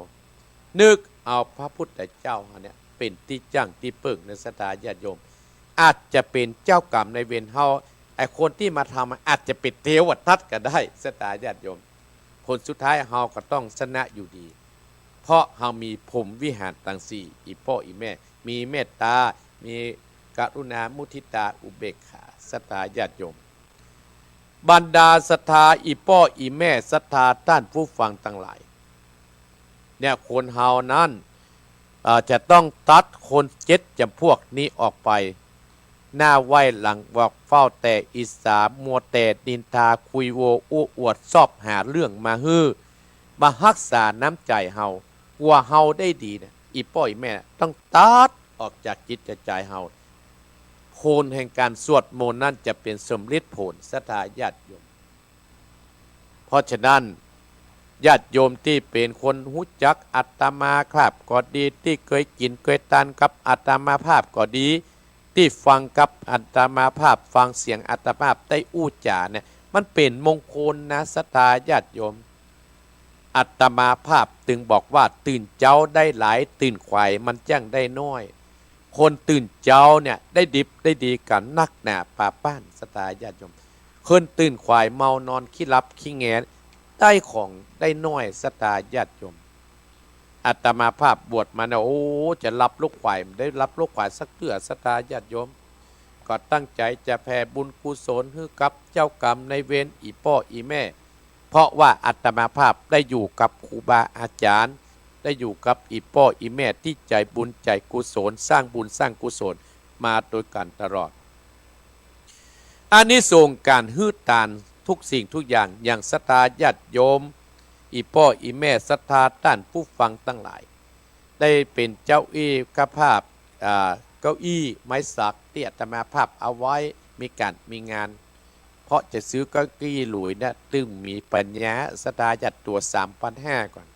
นึกเอาพระพุทธเจ้าเฮาเนี่ยเป๋นตี้จั้งตี้เปิ้งนะ ศรัทธาญาติโยม อาจจะเป๋นเจ้ากรรมนายเวรเฮา ไอ้คนตี้มาทำอาจจะเป๋นเตวตัดก็ได้ ศรัทธาญาติโยม ผลสุดท้ายเฮาก็ต้องชนะอยู่ดี เพราะเฮามีพรหมวิหารตังสี่ อี่ป้ออี่แม่ มีเมตต๋า มีกรุณา มุทิตา อุเบกขา ศรัทธาญาติโยม บรรดาศรัทธาอี่ป้ออี่แม่ ศรัทธาต้านผู้ฟังตังหลาย เนี่ยคนเฮานั้น เอ่อ จะต้องตัดคนเจ็ดจ๋ำพวกนี้ออกไป หน้าไหว้หลังบอก เฝ้าแต่อิจฉา มัวแต่นินทา คุยโอ้อู้อวด ซอบหาเรื่องมาหื้อ มาฮักษาน้ำใจ๋เฮา กว่าเฮาได้ดีเนี่ย อี่ป้ออี่แม่ต้องตัดออกจากจิตใจ๋เฮา ผลแห่งก๋านสวดมนต์นั้นจะเป๋นสำริดผล ศรัทธาญาติโยม เพราะฉะนั้น ญาติโยมตี้เป๋นคนฮู้จักอาตมาภาพก็ดี ตี้เกยกิ๋นเกยตานกับอาตมาภาพก็ดี ตี้ฟังกับอาตมาภาพ ฟังเสียงอาตมาภาพได้อู้จ๋าเนี่ย มันเป๋นมงคลนะ ศรัทธาญาติโยม อาตมาภาพตึงบอกว่า ตื่นเจ๊าได้หลาย ตื่นขวายมันจ้างได้น้อย คนตื่นเจ๊าเนี่ยได้ดิบได้ดีกั๋นนักหนาปาป้าน ศรัทธาญาติโยม เคินตื่นขวายเมานอนขี้หลับขี้แหงน ได้ของได้น้อยศรัทธาญาติโยม อาตมาภาพบวชมานะ โอ้ จะหลับลุกขวาย บ่ได้หลับลุกขวายสักเตื้อศรัทธาญาติโยม ก็ตั้งใจ๋จะแผ่บุญกุศลหื้อกับเจ้ากรรมนายเวร อี่ป้ออี่แม่ เพราะว่าอาตมาภาพได้อยู่กับครูบาอาจ๋ารย์ ได้อยู่กับอี่ป้ออี่แม่ตี้ใจ๋บุญใจ๋กุศล สร้างบุญสร้างกุศลมาโดยกั๋นตลอด อานิสงส์ก๋านหื้อตานทุกสิ่งทุกอย่าง อย่างศรัทธาญาติโยม อี่ป้ออี่แม่ศรัทธาต้านผู้ฟังตังหลาย ได้เป๋นเจ้าอี้เจ้าภาพ อ่า เก้าอี้ไม้สักตี้อาตมาภาพเอาไว้ มีก๋านมีงาน เพราะจะซื้อเก้าอี้หลุยนะ ตึงมีปัญญา ศรัทธาญาติโยม ตั๋วสามปันห้าก่อน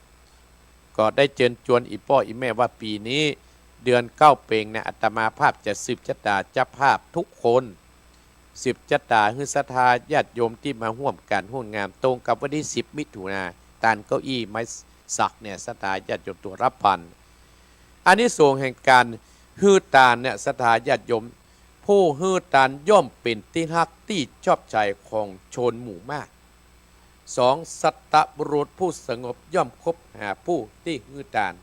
ก็ได้เจิญจวนอี่ป้ออี่แม่ว่าปี๋นี้เดือนเก้าเป๋งนะ อาตมาภาพจะสืบจะต๋าเจ้าภาพทุกคน สืบจะต๋าหื้อศรัทธาญาติโยมตี้มาฮ่วมก๋านฮ่วมงาน ตรงกับวันตี้สิบมิถุนา ตานเก้าอี้ไม้สักเนี่ย ศรัทธาญาติโยมตั๋วละปัน อานิสงส์แห่งก๋านหื้อตานเนี่ย ศรัทธาญาติโยม ผู้หื้อตานย่อมเป๋นตี้ฮักตี้ชอบใจ๋ของชนหมู่มาก สอง สัตบุรุษผู้สงบย่อมคบหาผู้ตี้หื้อตาน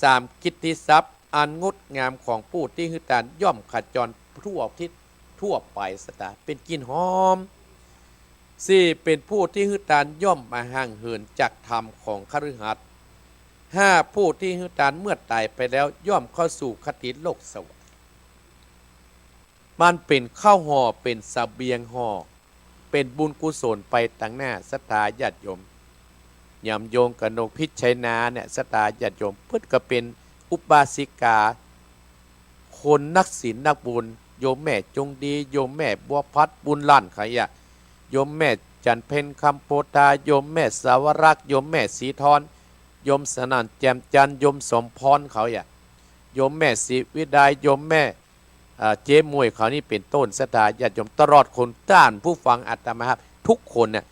สาม กิตติศัพท์อันงดงามของผู้ตี้หื้อตานย่อมขจรทั่วทิศทั่วไป ศรัทธา เป๋นกลิ่นหอม สี่ เป๋นผู้ตี้หื้อตานย่อมบ่ห่างเหินจากธรรมของคฤหัสถ์ ห้า ผู้ตี้หื้อตานเมื่อต๋ายไปแล้วย่อมเข้าสู่คติโลกสวรรค์ มันเป๋นข้าวห่อ เป๋นเสบียงห่อ เป๋นบุญกุศลไปตังหน้า ศรัทธาญาติโยม ยำโยมกนกพิชชัยนาเนี่ย ศรัทธาญาติโยม เปิ้นก็เป๋นอุบาสิกา คนนักศีลนักบุญ โยมแม่จงดี โยมแม่บัวพัดบุญหลั่นเขาอะ โยมแม่จันทร์เพ็ญคำโพธา โยมแม่สาวรักษ์ โยมแม่ศรีทร โยมสนั่นแจ่มจันทร์ โยมสมพรเขาอะ โยมแม่ศรีวิไล โยมแม่ อ่า เจ๊มวยเขานี่เป๋นต้น ศรัทธาญาติโยม ตลอดคนต้านผู้ฟังอาตมาภาพทุกคนเนี่ย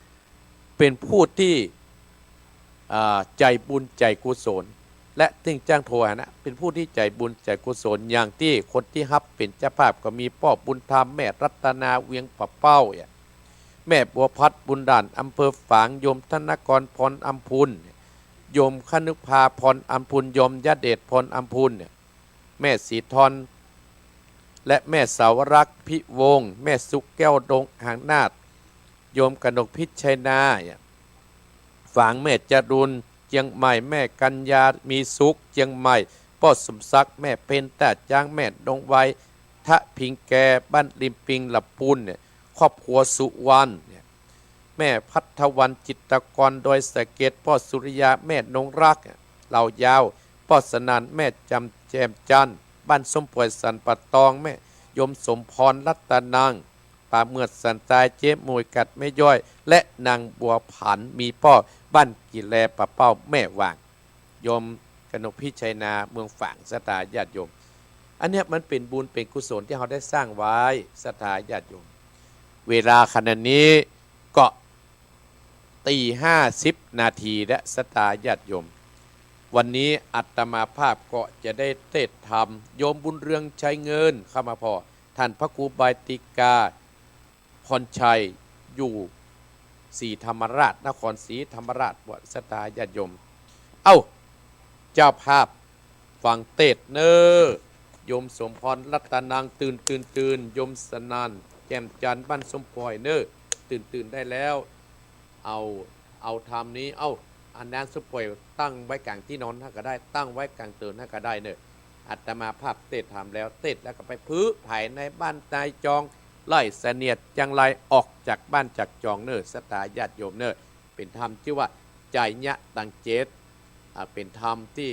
เป๋นผู้ตี้ อ่า ใจ๋บุญใจ๋กุศล และตึงจ้างโทหะนะ เป๋นผู้ตี้ใจ๋บุญใจ๋กุศล อย่างตี้คนตี้ฮับเป๋นเจ้าภาพก็มีป้อบุญธรรม แม่รัตนาเวียงป่าเป้าเนี่ย แม่บัวพัดบุญหลั่น อำเภอฝาง โยมธนกรพรอำพูน โยมคณึกภาพรอำพูน โยมยเดชพรอำพูนเนี่ย แม่ศรีทร และแม่สาวรักษ์พิวงศ์ แม่สุแก้วดงหางนาฏ โยมกนกพิชชัยนา ฝางแม่จรูน เจียงใหม่ แม่กัญญามีสุข เจียงใหม่ ป้อสมศักดิ์ แม่เพ็ญต้าจ๊าง แม่ดงไว ทะพิงแก บ้านริมปิง ลำพูนเนี่ย ครอบครัวสุวรรณเนี่ย แม่พัทวัน จิตรกร ดอยสะเก็ด ป้อสุริยา แม่นงรัก เหล่ายาว ป้อสนั่น แม่จำแจ่มจันทร์ บ้านส้มป่วยสันป่าตอง แม่โยมสมพร รัตนัง ป่าเมือดสันทราย เจ๊หมวย กัดแม่ย้อย และนางบัวผัน มีป้อบ้านกี่แล ป่าเป้า แม่หว่าง โยมกนกพิชชัยนา เมืองฝาง ศรัทธาญาติโยม อันเนี้ยมันเป๋นบุญเป๋นกุศลตี้เฮาได้สร้างไว้ ศรัทธาญาติโยม เวลาขณะนี้ก็ ตีห้าสิบนาทีแล้ว ศรัทธาญาติโยม วันนี้อาตมาภาพก็จะได้เทศน์ธรรม โยมบุญเรืองชัยเงินเข้ามาผ่อ ท่านพระครูใบติกา พรชัย อยู่ศรีธรรมราช นครศรีธรรมราช ว่าศรัทธาญาติโยม เอ้า เจ้าภาพ ฟังเทศน์เน่อ โยมสมพร รัตนัง ตื่น ตื่น ตื่น โยมสนั่น แจ่มจันทร์ บ้านส้มป่วยเน่อ ตื่น ตื่นได้แล้ว เอา เอาธรรมนี้ เอ้า อันนั้นส้มป่วยตั้งไว้ก๋างตี้นอนหั้นก็ได้ ตั้งไว้ก๋างเตินหั้นก็ได้เน่อ อาตมาภาพเทศน์ธรรมแล้ว เทศน์แล้วก็ไปพื้นภายในบ้านในจอง ไล่เสนียดจังไรออกจากบ้านจากจองเน่อ ศรัทธาญาติโยมเน่อ เป๋นธรรมจื้อว่า ไจยะตังเจต อ่า เป๋นธรรมตี้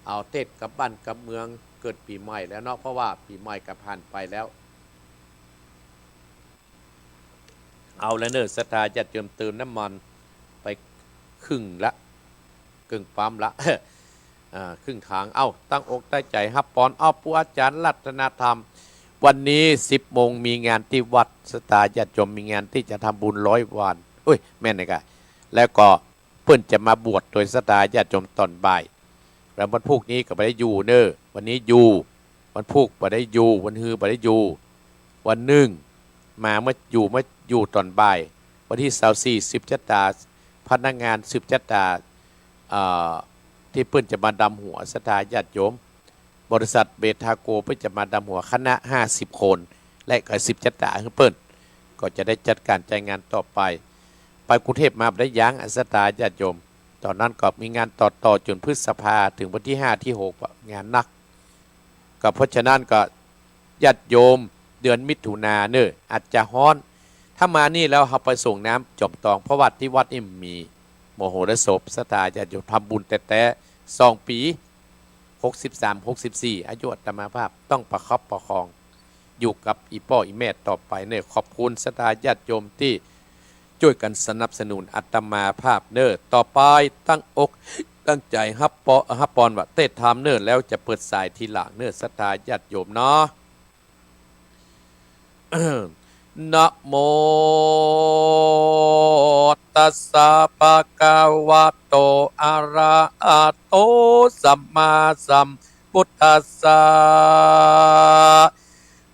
เอาเทศน์กับบ้านกับเมือง เกิดปี๋ใหม่แล้วเนาะ เพราะว่าปี๋ใหม่ก็ผ่านไปแล้ว เอาละเน่อ ศรัทธาญาติโยม เติมน้ำมันไปครึ่งละ เกิ่งปั๊มละ อ่า ครึ่งถัง เอ้า ตั้งอกตั้งใจ๋ฮับปอน เอ้า ปู่อาจารย์รัตนธรรม วันนี้สิบโมงมีงานตี้วัด ศรัทธาญาติโยม มีงานตี้จะทำบุญร้อยวัน อุ้ย แม่นเลยก่ะ แล้วก็เปิ้นจะมาบวชโดย ศรัทธาญาติโยม ต๋อนบ่าย แล้ววันพูกนี้ก็บ่ได้อยู่เน่อ วันนี้อยู่ วันพูกบ่ได้อยู่ วันฮือบ่ได้อยู่ วันนึ่ง มาเมื่ออยู่เมื่อ อยู่ต๋อนบ่าย วันตี้ซาวสี่ สืบจะต๋า พนักงานสืบจะต๋า เอ่อ ตี้เปิ้นจะมาดำหัว ศรัทธาญาติโยม บริษัทเบทาโก เปิ้นจะมาดำหัวคณะห้าสิบคน และก็สืบจะต๋าหื้อเปิ้น ก็จะได้จัดก๋านจัดงานต่อไป ไปกรุงเทพฯมาบ่ได้ยั้ง ศรัทธาญาติโยม ต๋อนนั้นก็มีงานต่อๆ จ๋นพฤษภา เถิงวันตี้ห้าตี้หก งานหนัก ก็เพราะฉะนั้นก็ญาติโยม เดือนมิถุนาเน่อ อาจจะฮ้อน ถ้ามานี่แล้วเฮาไปส่งน้ำจอมตอง เพราะว่าตี้วัดนี่มีมโหรสพ ศรัทธาญาติโยม ทำบุญแต๊ๆ สองปี๋ หกสิบสาม หกสิบสี่ อายุอาตมาภาพต้องประคับประคอง อยู่กับอี่ป้ออี่แม่ต่อไปเน่อ ขอบคุณศรัทธาญาติโยมตี้จ้วยกั๋นสนับสนุนอาตมาภาพเน่อ ต่อไปตั้งอกตั้งใจ๋ฮับปอ ฮับปอนว่าเตศน์ธรรมเน่อ แล้วจะเปิดสายทีหลังเน่อ ศรัทธาญาติโยมเนาะ นะโม ตัสสะ ภะคะวะโต อะระหะโต สัมมาสัมพุทธัสสะ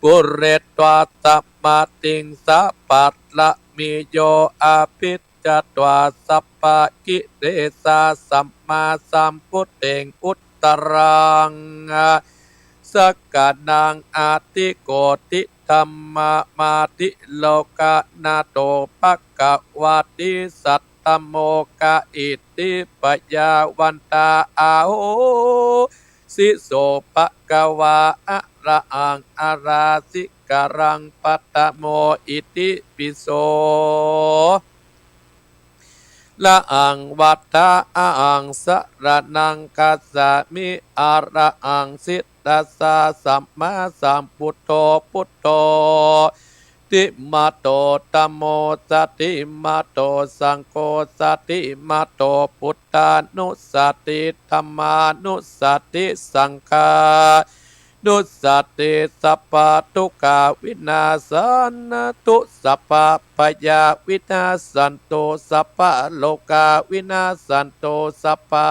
ปุเรตวา สัพพะ ติงสะ ปัตตะ มิ โย อะภิจจตวา สัพพะ กิเลสา สัมมาสัมพุทเทง อุตตรัง สะกะนัง อะทิ โกติ ธัมมะ มา ติ โลกะ นาโต ภะคะวาติ สัตตะโมคะ อิทธิ ปะยา วันตา อาโห สิ โส ภะคะวา อะระหัง อะราสิกะรัง ปัตตะโม อิติปิโส ระหัง วัตถะ อะหัง สะระณัง คัจฉามิ อะระหัง สิตถะสสะ สัมมาสัมพุทโธ พุทโธ ติมาโต ธัมโม สะติมาโต สังโฆ สะติมาโต พุทธานุสสะติ ธัมมานุสสะติ สังฆานุสสะติ สัพพะทุกขาวินาสสันตุ สัพพะพยาวินาสสันตุ สัพพะโรคาวินาสสันตุ สัพพะ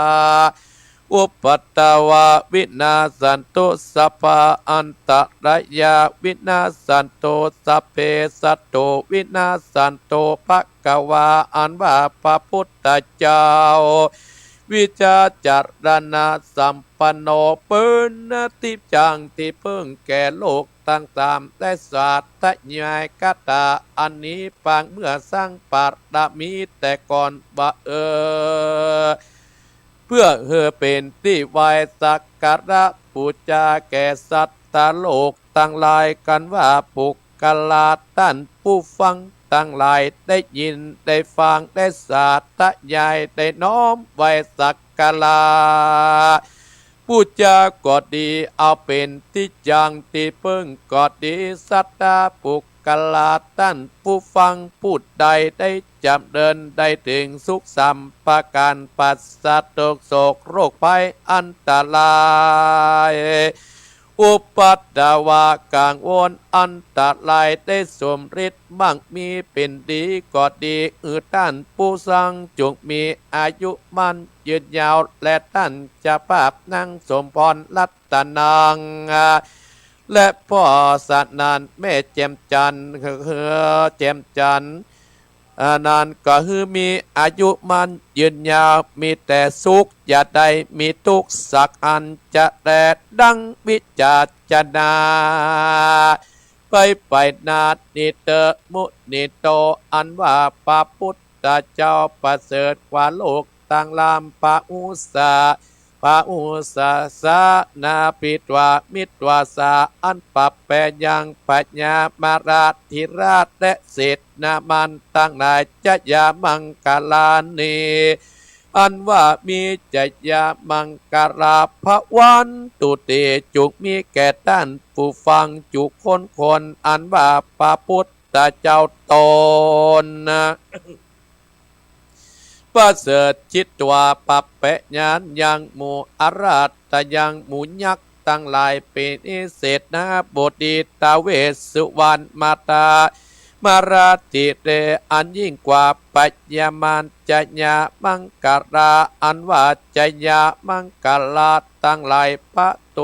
อุปัทวาวินาสสันตุ สัพพะอันตรายาวินาสสันตุ สัพเพสัตตุวินาสสันตุ ภะคะวา อันว่าพระพุทธเจ้า วิชาจารณะสัมปันโน เป๋นตี้จั้งตี้เปิ้งแก่โลกตังสาม และสาธยายคาถาอันนี้ปางเมื่อสร้างปารมีแต่ก่อนว่า เออ เพื่อหื้อเป๋นตี้ไหว้สักการะปู๋จาแก่สัตตะโลกตังหลาย กันว่าปุคคละต้านผู้ฟังตังหลาย ได้ยินได้ฟัง ได้สาธยาย ได้น้อมไหว้สักการะปู๋จาก็ดี เอาเป๋นตี้จั้งตี้เปิ้งก็ดี สัตตะปุคคละต้านผู้ฟังผู้ใดได้จ๋ำเริญได้เถิงสุขสามประก๋าน ปราศจากโศกโรคภัยอันตราย อุปัทวะกังวลอันตราย ได้สมฤทธิ์มั่งมีเป๋นดีก็ดี หื้อต้านผู้ฟังจุ่งมีอายุมั่นยืนยาว และต้านเจ้าภาพนางสมพรรัตนัง และเพราะสะนั้นแม่แจ่มจันทร์ แจ่มจันทร์ อันนั้นก็หื้อมีอายุมั่นยืนยาว มีแต่สุข อย่าได้มีตุ๊กข์สักอัน จะแลดังวิจารณาไปไปนา นิเตอะมุนิโต อันว่าพระพุทธเจ้าประเสริฐกว่าโลกตังหลาย ปะอุสสะ ปะอุสสะสะ นาปิตวา มิตวาสา อันปะแป๋ยังพญามราธิราชและเสนามันตังหลาย จะยามังคลานิ อันว่ามีจะยามังคลา ภะวันตุเต จุ่งมีแก่ต้านผู้ฟังจุคนคน อันว่าพระพุทธเจ้าต๋น ประเสริฐจิตวา ปะแป๋ยังหมู่อราธยังหมู่ยักษ์ตังหลาย เปนิเสนาบดี ท้าวเวสสุวรรณ มาตา มาราธิเร อันยิ่งกว่าพญามาร จะยามังคลา อันว่าจะยามังคลาตังหลาย พระโต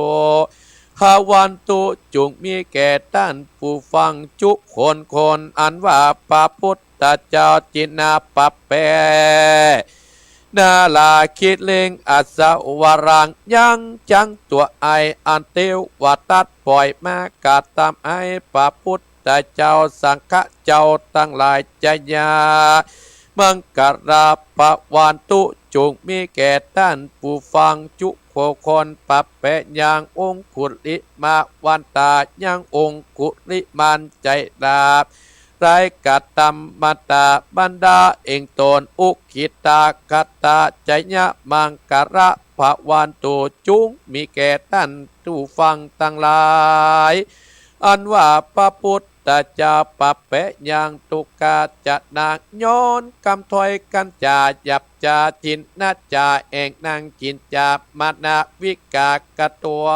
ภวันตุ จุ่งมีแก่ต้านผู้ฟังจุคนคน อันว่าพระปุทธเจ้าจินนาปะแปะ นาลาคิลิง อัสวรัง ยังจังตั๋วไอ อันเตวตัดป่อยมากระตำไอ พระปุทธเจ้าสังฆะเจ้าตังหลายจายา มังคลาภวันตุ จุ่งมีแก่ต้านผู้ฟังจุคนคน ปะแปะยังองคุลิมะวันตา ยังองคุลิมานใจ๋หลาบ ได้กระตำมาตาบรรดาเองตน อุคคิตาคตาจายะมังคลาภวันตุ จุ่งมีแก่ต้านผู้ฟังตังหลาย อันว่าพระปุทธเจ้าปะแปะยังทุกขาจะนาง ย้อนกำถ้อยกัญจ๋าหยาบจ๋า ถินนาจ๋าแอ่งนางกิ๋นจ๋า มะนะวิกากะตั๋ว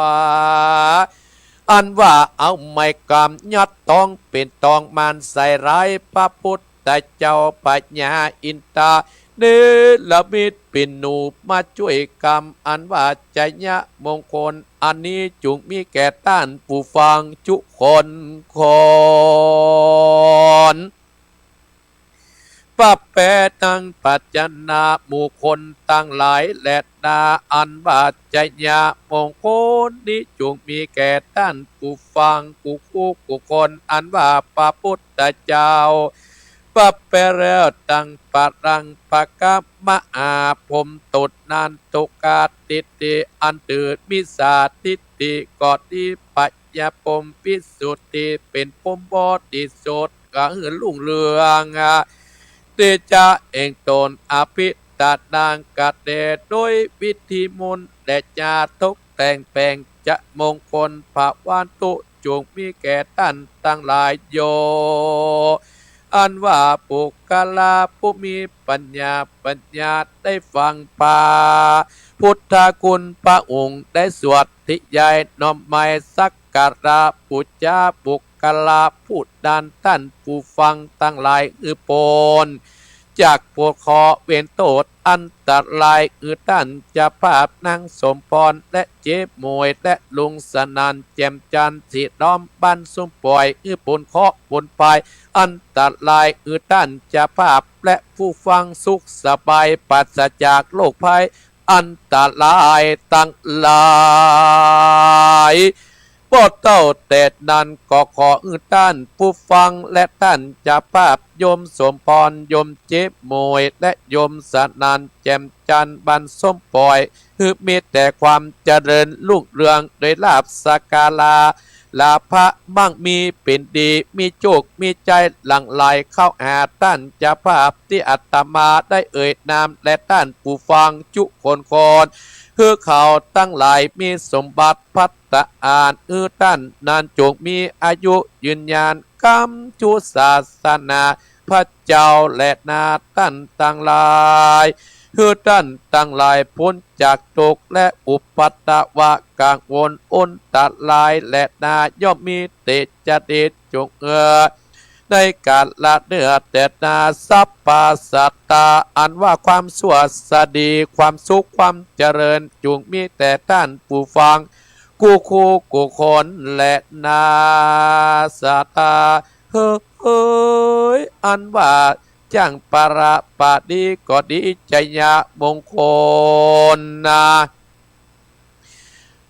อันว่าเอาไม้กำยัดต๊องเป๋นตองมานใส่ร้ายพระปุทธเจ้า พญาอินทาเนรมิตเป๋นหนูมาจ้วยกำ อันว่าจายะมงคล อันนี้จุ่งมีแก่ต้านผู้ฟังจุคนคน ปะแปะตังปัจจนาหมู่คนตังหลายแลนา อันว่าจายะมงคลนี้จุ่งมีแก่ต้านผู้ฟังกู้คู่กู้คน อันว่าพระปุทธเจ้า ปะแปะแล้วตังปะรังปะกะมะอาพรหมตนนั้น ทุกขาทิฏฐิ อันถือมิจฉาทิฏฐิก็ดี พยาพรหมวิสุทธิ เป๋นพรหมบริสุทธิ์ ก็หื้อรุ่งเรือง เตจะเองตน อภิตานัง กระเตโดยวิธีมนต์และจาตกแต่งแป๋งจะมงคล ภวันตุ จุ่งมีแก่ต้านตังหลายโย อันว่าปุคคละผู้มีปัญญา ปัญญาได้ฟังพระพุทธคุณ พระองค์ได้สวด ทิยายน้อมไหว้สักการะปู๋จาปุคคละผู้นั้น ต้านผู้ฟังตังหลาย หื้อป๊นจากภัยเคราะห์เวรโทษอันตราย หื้อต้านเจ้าภาพนางสมพร และเจ๊หมวย และลุงสนั่น แจ่มจันทร์ ตี้ล้อมบ้านสมปอย หื้อป๊นเคราะห์ป๊นภัยอันตราย หื้อต้านเจ้าภาพและผู้ฟังสุขสบาย ปราศจากโรคภัย อันตรายตังหลาย บ่เต้าแต่นั้นก็ขอหื้อต้านผู้ฟังและต้านเจ้าภาพ โยมสมพร โยมเจ๊หมวย และโยมสนั่น แจ่มจันทร์ บ้านสมปอย หื้อมีแต่ความเจริญรุ่งเรือง โดยลาภสักการะ ลาภะมั่งมีเป๋นดี มีโจคมีชัยหลั่งไหลเข้าหาต้านเจ้าภาพตี้อาตมาได้เอ่ยนาม และต้านผู้ฟังจุคนคน หื้อเขาตังหลายมีสมบัติภัตตาหาร หื้อต้านนั้นจุ่งมีอายุยืนยาน ค้ำชูศาสนาพระเจ้าแลนา ต้านตังหลาย หื้อต้านตังหลายป๊นจากทุกข์และอุปัตตวะกังวลอันตรายแลนา ย่อมมีเตจะเดชจงเอื้อ ในกาละเนื้อแต่นา สัพพะสัตตา อันว่าความชั่วสะดี ความสุขความเจริญ จุ่งมีแต่ต้านผู้ฟังกู้คู่กู้คนแลนา สัตตา เฮอ เฮย อันว่าจ้างปะระปะดีก็ดี ชัยมงคลนา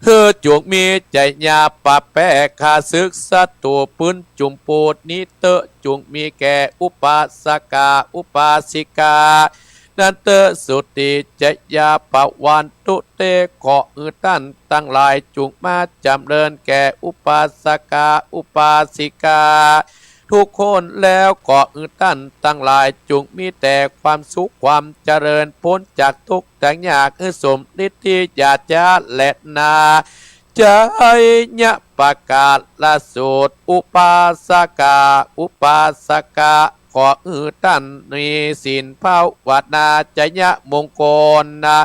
หื้อจุ่งมีชัยปะแปะข้าศึกศัตรู๋ปื้นจุมปูนิเต๊อะ จุ่งมีแก่อุปาสกะอุปาสิกานั้นเต๊อะ สุติชัยปะวันตุเต ขอหื้อต้านตังหลายจุ่งมาจ๋ำเริญแก่อุปาสกะอุปาสิกา กู้คนแล้วขอหื้อต้านตังหลายจุ่งมีแต่ความสุขความเจริญ ป๊นจากทุกข์จากยาก หื้อสมฤทธิยาจาแลนา ชัยปะกาละสูตร อุปาสกะอุปาสกา ขอหื้อต้านมีศีลภาวนา ชัยมงคลนา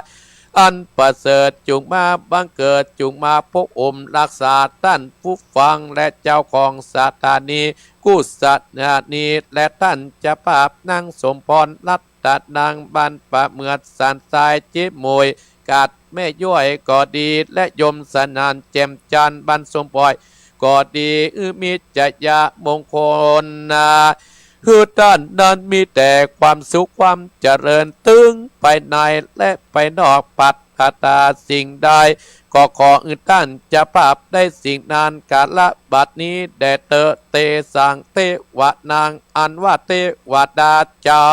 อันประเสริฐจุ่งมาบังเกิด จุ่งมาปกอมรักษาต้านผู้ฟังและเจ้าของสถานี กุสถานี และต้านเจ้าภาพนางสมพร รัตนาง บ้านป่าเหมือด สันทราย เจ๊หมวย กัดแม่ย้อยก็ดี และโยมสนานแจ่มจันทร์บ้านส้มป่อยก็ดี อือ มีชัยมงคลนา หื้อต้านนั้นมีแต่ความสุขความเจริญ ตึงไปในและไปนอก ปรารถนาสิ่งใด ก็ขอหื้อต้านเจ้าภาพได้สิ่งนั้น กาละบัดนี้แด่เต๊อะ เตสัง เตวะนัง อันว่าเตวดาเจ้า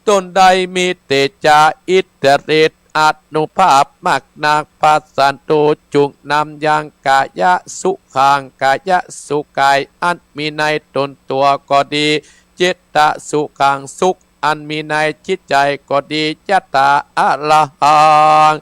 ตนได้มีเตจาอิทธิฤทธิ์อานุภาพมากนัก พระสันตุจุ่งนำยังกายะสุขัง กายะสุขกายอันมีในตนตัวก็ดี จิตตสุขัง สุขอันมีในจิตใจก็ดี ยัตถาอะระหัง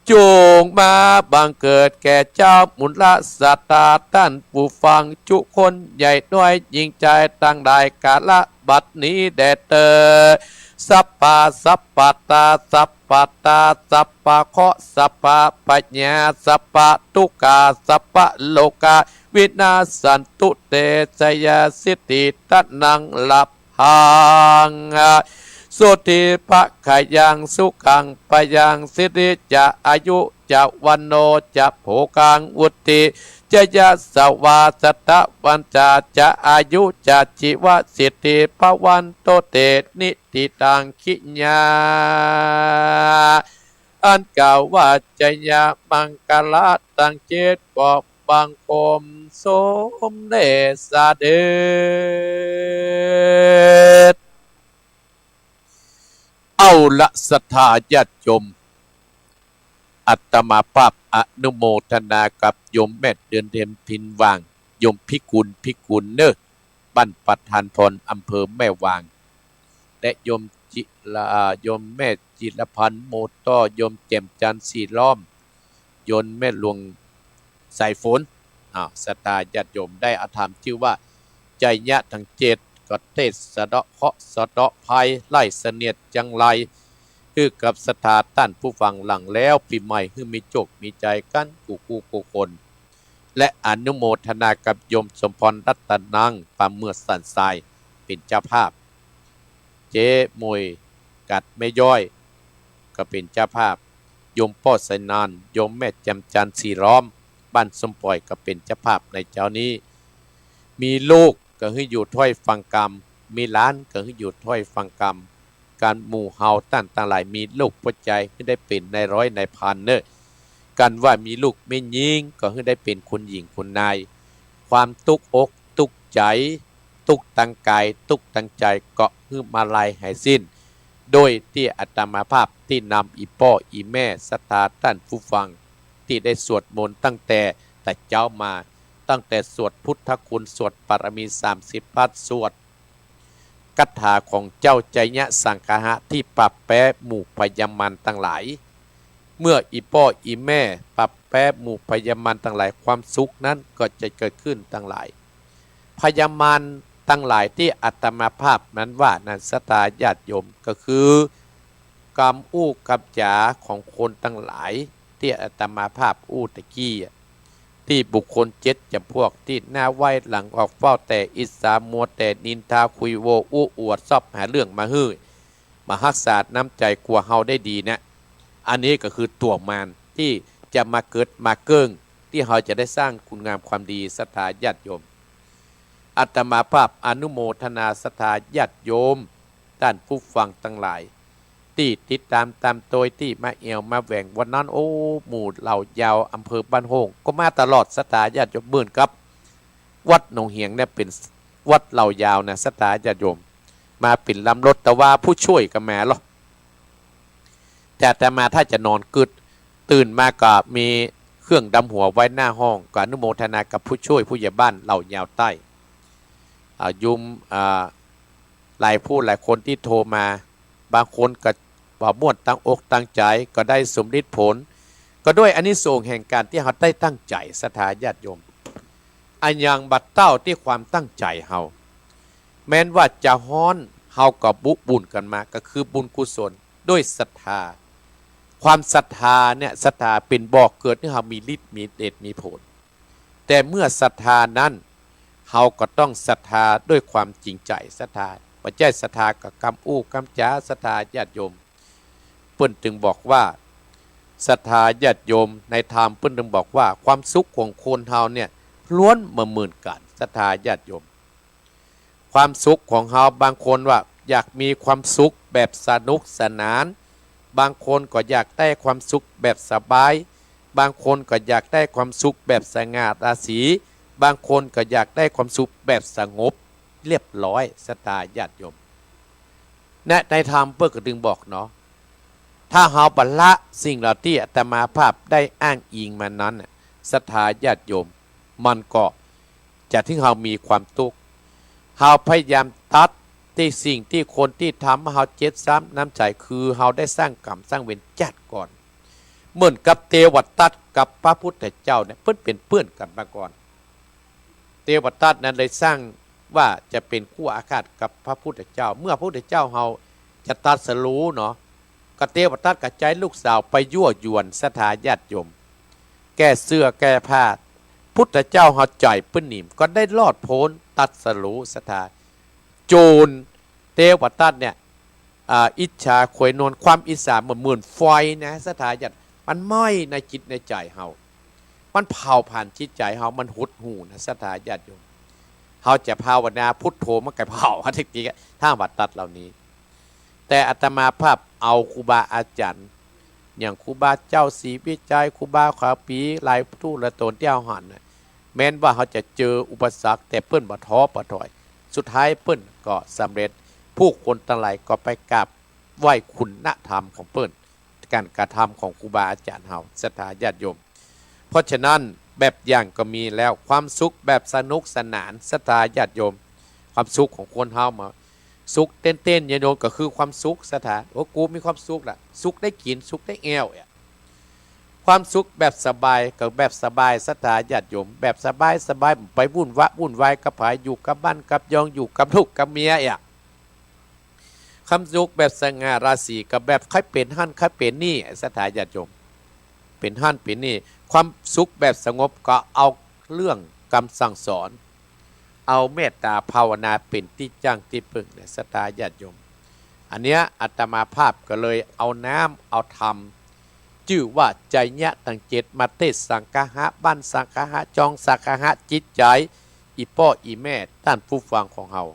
จุ่งมาบังเกิดแก่เจ้ามูลศรัทธาต้านผู้ฟังจุคนใหญ่น้อยหญิงจายตังหลาย กาละบัดนี้แด่เต๊อะ สัพพะสัพพะตา สัพพะตา สัพพะเคราะห์ สัพพะพยา สัพพะทุกขา สัพพะโรคา วินาสสันตุ เตชะยะสิทธิตะนัง ลัพพัง โสติภะคะยัง สุขังพะยัง สิริจะ อายุจะ วัณโณจะ โภคัง วุฒิจะ ยะสะวา สัตตะวัญชาจะ อายุจะ ชีวะสิทธิ ภะวันโต เต นิติตัง ขิยา อันกล่าวว่าชัยมงคละตังเจ็ด ขอบังคมสมเด็จเสด็จ เอาละศรัทธาญาติโยม อาตมาภาพอนุโมทนากับโยมแม่เดือนเพ็ญ พินวาง โยมพิกุล พิกุลเนอะ บ้านประธานพร อำเภอแม่วาง และโยมจิระ โยมแม่จิรพันธ์ โมต้อ โยมแจ่มจันทร์ สีล้อม โยมแม่หลวงสายฝน อ้าว ศรัทธาญาติโยมได้เอาธรรมชื่อว่า ชัยยะตังเจ็ด ก็เทศน์สะเดาะเคราะห์สะเดาะภัย ไล่เสนียดจังไร หื้อกับศรัทธาต้านผู้ฟังหลังแล้วปี๋ใหม่ หื้อมีโจคมีชัยกั๋นกู้กู้คน และอนุโมทนากับโยมสมพร รัตนัง ป่าเมือด สันทราย เป๋นเจ้าภาพ เจ๊หมวย กัดแม่ย้อย ก็เป๋นเจ้าภาพ โยมป้อสายนาน โยมแม่แจ่มจันทร์ สีล้อม บ้านส้มป่อย ก็เป๋นเจ้าภาพในเจ๊านี้ มีลูกก็หื้ออยู่ถ้อยฟังกำ มีหลานก็หื้ออยู่ถ้อยฟังกำ กั๋นหมู่เฮาต้านตังหลาย มีลูกผู้จายหื้อได้เป๋นนายร้อยนายพันเนอะ กั๋นว่ามีลูกแม่ญิงก็หื้อได้เป๋นคุณหญิงคุณนาย ความตุ๊กอกตุ๊กใจ๋ ตุ๊กตังก๋ายตุ๊กตังใจ๋ ก็หื้อมาลายหายสิ้น โดยตี้อาตมาภาพตี้นำอี่ป้ออี่แม่ศรัทธาต้านผู้ฟัง ตี้ได้สวดมนต์ตั้งแต่ แต่เจ๊ามา ตั้งแต่สวดพุทธคุณ สวดปารมีสามสิบทัศน์ สวดคาถาของเจ้าชัยยะสังคหะตี้ปราบแป๊หมู่พญามารตังหลาย เมื่ออี่ป้ออี่แม่ปราบแป๊หมู่พญามารตังหลาย ความสุขนั้นก็จะเกิดขึ้นตังหลาย พญามารตังหลายตี้อาตมาภาพนั้นว่านั้นศรัทธาญาติโยม ก็คือกำอู้กำจ๋าของคนตังหลายตี้อาตมาภาพอู้ตะกี้อะ ตี้บุคคลเจ็ดจ๋ำพวกตี้หน้าไหว้หลังออก เฝ้าแต่อิจฉา มัวแต่นินทา คุยโว้อู้อวด ซอบหาเรื่องมาหื้อ บ่ฮักษาน้ำใจ๋กั๋วเฮาได้ดีนะ อันนี้ก็คือตั๋วมารตี้จะมาเกิดมาเกิ้ง ตี้เฮาจะได้สร้างคุณงามความดีศรัทธาญาติโยม อาตมาภาพอนุโมทนาศรัทธาญาติโยม ต้านผู้ฟังตังหลาย ตี้ติดต๋ามต๋ามโตย ตี้มาแอ่วมาแหว่ง วันนั้น โอ้ หมู่เหล่ายาวอำเภอบ้านโฮ่งก็มาตลอดศรัทธาญาติโยม เหมือนกับวัดหนองเหียงเนี่ยเป๋นวัดเหล่ายาวนะศรัทธาญาติโยม มาเป๋นลำรถ แต่ว่าผู้ช่วยก็มาลอ แต่อาตมาถ้าจะนอนกึ๊ด ตื่นมาก็มีเครื่องดำหัวไว้หน้าห้อง ก็อนุโมทนากับผู้ช่วยผู้ใหญ่บ้านเหล่ายาวใต้ อ่า โยม อ่า หลายผู้หลายคนตี้โทรมา บางคนก็บ่ม่วนตั้งอกตั้งใจ๋ ก็ได้สำเร็จผล ก็ด้วยอานิสงส์แห่งก๋านตี้เฮาได้ตั้งใจ๋ศรัทธาญาติโยม อะหยังบ่เต้าตี้ความตั้งใจ๋เฮา แม้นว่าจะฮ้อน เฮาก็บุบุญกั๋นมา ก็คือบุญกุศลด้วยศรัทธา ความศรัทธาเนี่ย ศรัทธาเป๋นบ่อเกิดหื้อเฮามีฤทธิ์มีเดชมีผล แต่เมื่อศรัทธานั้น เฮาก็ต้องศรัทธาด้วยความจริงใจ๋ ศรัทธา บ่ใจ้ศรัทธากับกำอู้กำจ๋า ศรัทธาญาติโยม เปิ้นจึงบอกว่า ศรัทธาญาติโยม ในธรรมเปิ้นจึงบอกว่าความสุขของคนเฮาเนี่ยล้วนบ่เหมือนกั๋น ศรัทธาญาติโยม ความสุขของเฮา บางคนว่าอยากมีความสุขแบบสนุกสนาน บางคนก็อยากได้ความสุขแบบสบาย บางคนก็อยากได้ความสุขแบบสง่าราศี บางคนก็อยากได้ความสุขแบบสงบเรียบร้อย ศรัทธาญาติโยม ใน ในธรรมเปิ้นก็จึงบอกเนาะ ถ้าเฮาบ่ละสิ่งเหล่าตี้อาตมาภาพได้อ้างอิงมานั้นน่ะ ศรัทธาญาติโยม มันก็จะเฮ็ดหื้อเฮามีความตุ๊กข์ เฮาพยายามตัดตี้สิ่งตี้คนตี้ทำหื้อเฮาเจ็บซ้ำน้ำใจ๋ คือเฮาได้สร้างกรรมสร้างเวรจัดก่อน เหมือนกับเตวทัตกับพระพุทธเจ้าเนี่ย เปิ้นเป๋นเปื้อนกั๋นมาก่อน เตวทัตนั้นเลยสร้างว่าจะเป๋นคู่อาฆาตกับพระพุทธเจ้า เมื่อพระพุทธเจ้าเฮาจะตรัสรู้เนาะ ก็เตวทัตก็ใจ๊ลูกสาวไปยั่วยวน ศรัทธาญาติโยม แก้เสื้อแก้ผ้า พุทธเจ้าเฮาใจ๋ปึ้นนิ่ม ก็ได้รอดป๊นตรัสรู้ ศรัทธา โจรเตวทัตเนี่ย อ่า อิจฉาขวยนวล ความอิจฉาเหมือน เหมือนไฟนะ ศรัทธาญาติ มันไหม้ในจิตในใจ๋เฮา มันเผาผลาญจิตใจ๋เฮา มันหดหู่นะ ศรัทธาญาติโยม เฮาจะภาวนาพุทโธมันก็เผา ถ้าว่าตัดเหล่านี้ แต่อาตมาภาพเอาครูบาอาจ๋ารย์ อย่างครูบาเจ้าศรีวิชัย ครูบาขาวปี๋ หลายตู้หลายต๋นตี้เฮาหันน่ะ แม้นว่าเฮาจะเจออุปสรรค แต่เปิ้นบ่ท้อบ่ถอย สุดท้ายเปิ้นก็สำเร็จ ผู้คนตังหลายก็ไปกราบไหว้คุณธรรมของเปิ้น ก๋านกระทำของครูบาอาจ๋ารย์เฮา ศรัทธาญาติโยม เพราะฉะนั้นแบบอย่างก็มีแล้ว ความสุขแบบสนุกสนาน ศรัทธาญาติโยม ความสุขของคนเฮามา สุขเต้นๆ ญาติโยม ก็คือความสุข ศรัทธา โอ้ กูมีความสุขละ สุขได้กิ๋น สุขได้แอ่วอะ ความสุขแบบสบายก็แบบสบาย ศรัทธาญาติโยม แบบสบายๆ ไปวุ่นวะวุ่นวายกับใผ อยู่กับบ้านกับยอง อยู่กับลูกกับเมียอะ ความสุขแบบสง่าราศีก็แบบใค่เป๋นหั้นใค่เป๋นนี่ ศรัทธาญาติโยม เป๋นหั้นเป๋นนี่ ความสุขแบบสงบก็เอาเรื่องกำสั่งสอน เอาเมตตาภาวนาเป๋นตี้จั้งตี้เปิ้งนะ ศรัทธาญาติโยม อันเนี้ยอาตมาภาพก็เลยเอาน้ำเอาธรรม จื้อว่าไชยะตังเจ็ด มาเตศน์สังคหะ บั้นสังคหะ จองสังคหะ จิตใจ๋ อี่ป้ออี่แม่ ต้านผู้ฟังของเฮา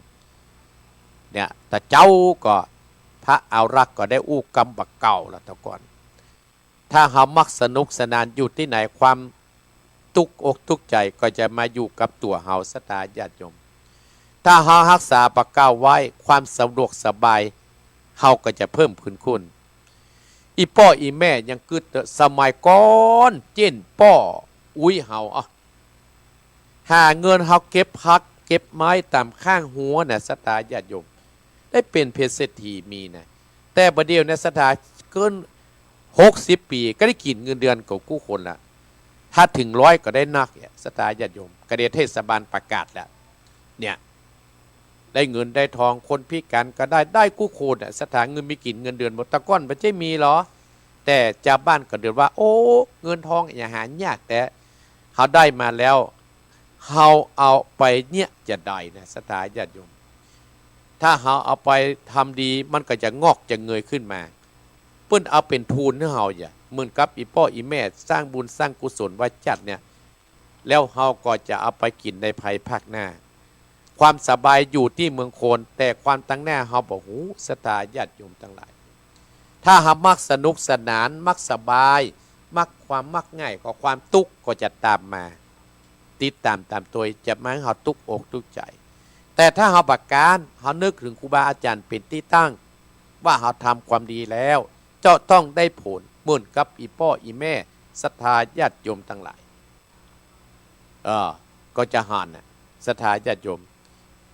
เนี่ย ตะเจ้าก็ พระอารักษ์ก็ได้อู้กำบ่าเก่าละตะก่อน ถ้าเฮามักสนุกสนานอยู่ตี้ไหน ความตุ๊กอกตุ๊กใจ๋ก็จะมาอยู่กับตั๋วเฮา ศรัทธาญาติโยม ถ้าเฮาฮักษาบ่าเก่าไว้ ความสะดวกสบายเฮาก็จะเพิ่มพูนขึ้น อี่ป้ออี่แม่ยังกึ๊ดเต๊อะ สมัยก่อนเจ้นป้ออุ๊ยเฮา อ่ะ หาเงินเฮาเก็บผักเก็บไม้ต๋ามข้างฮั้วน่ะ ศรัทธาญาติโยม ได้เป๋นเพชรเศรษฐีมีนะ แต่บ่าเดี่ยวเนี่ย ศรัทธา เกินหกสิบปี๋ก็ได้กิ๋นเงินเดือนเกือบกู้คนละ ถ้าเถิงร้อยก็ได้นักเนี่ย ศรัทธาญาติโยม ก็ได้เทศบาลประกาศแล้ว เนี่ย ได้เงินได้ทอง คนพิก๋านก็ได้ ได้กู้คนน่ะ ศรัทธา เงินมีกิ๋นเงินเดือนบ่ ตะก่อนบ่ใจ้มีหรอ แต่จาวบ้านก็เดือดว่า โอ้ เงินทองอย่าหายากแต๊ เฮาได้มาแล้ว เฮาเอาไปเนี่ยจะใดนะ ศรัทธาญาติโยม ถ้าเฮาเอาไปทำดี มันก็จะงอกจะเงยขึ้นมา เปิ้นเอาเป๋นพูนหื้อเฮาอย่า เหมือนกับอี่ป้ออี่แม่สร้างบุญสร้างกุศลไว้จัดเนี่ย แล้วเฮาก็จะเอาไปกิ๋นในภายภาคหน้า ความสบายอยู่ตี้เมืองคน แต่ความตังหน้าเฮาบ่ฮู้ ศรัทธาญาติโยมตังหลาย ถ้าเฮามักสนุกสนาน มักสบาย มักความมักง่าย ก็ความตุ๊กข์ก็จะต๋ามมา ติดต๋ามต๋ามตวย จะมาหื้อเฮาตุ๊กข์อกตุ๊กข์ใจ๋ แต่ถ้าเฮาบ่าก๊าน เฮานึกเถิงครูบาอาจ๋ารย์เป๋นตี้ตั้ง ว่าเฮาทำความดีแล้ว จะต้องได้ผล เหมือนกับอี่ป้ออี่แม่ ศรัทธาญาติโยมตังหลาย เออ ก็จะหันน่ะ ศรัทธาญาติโยม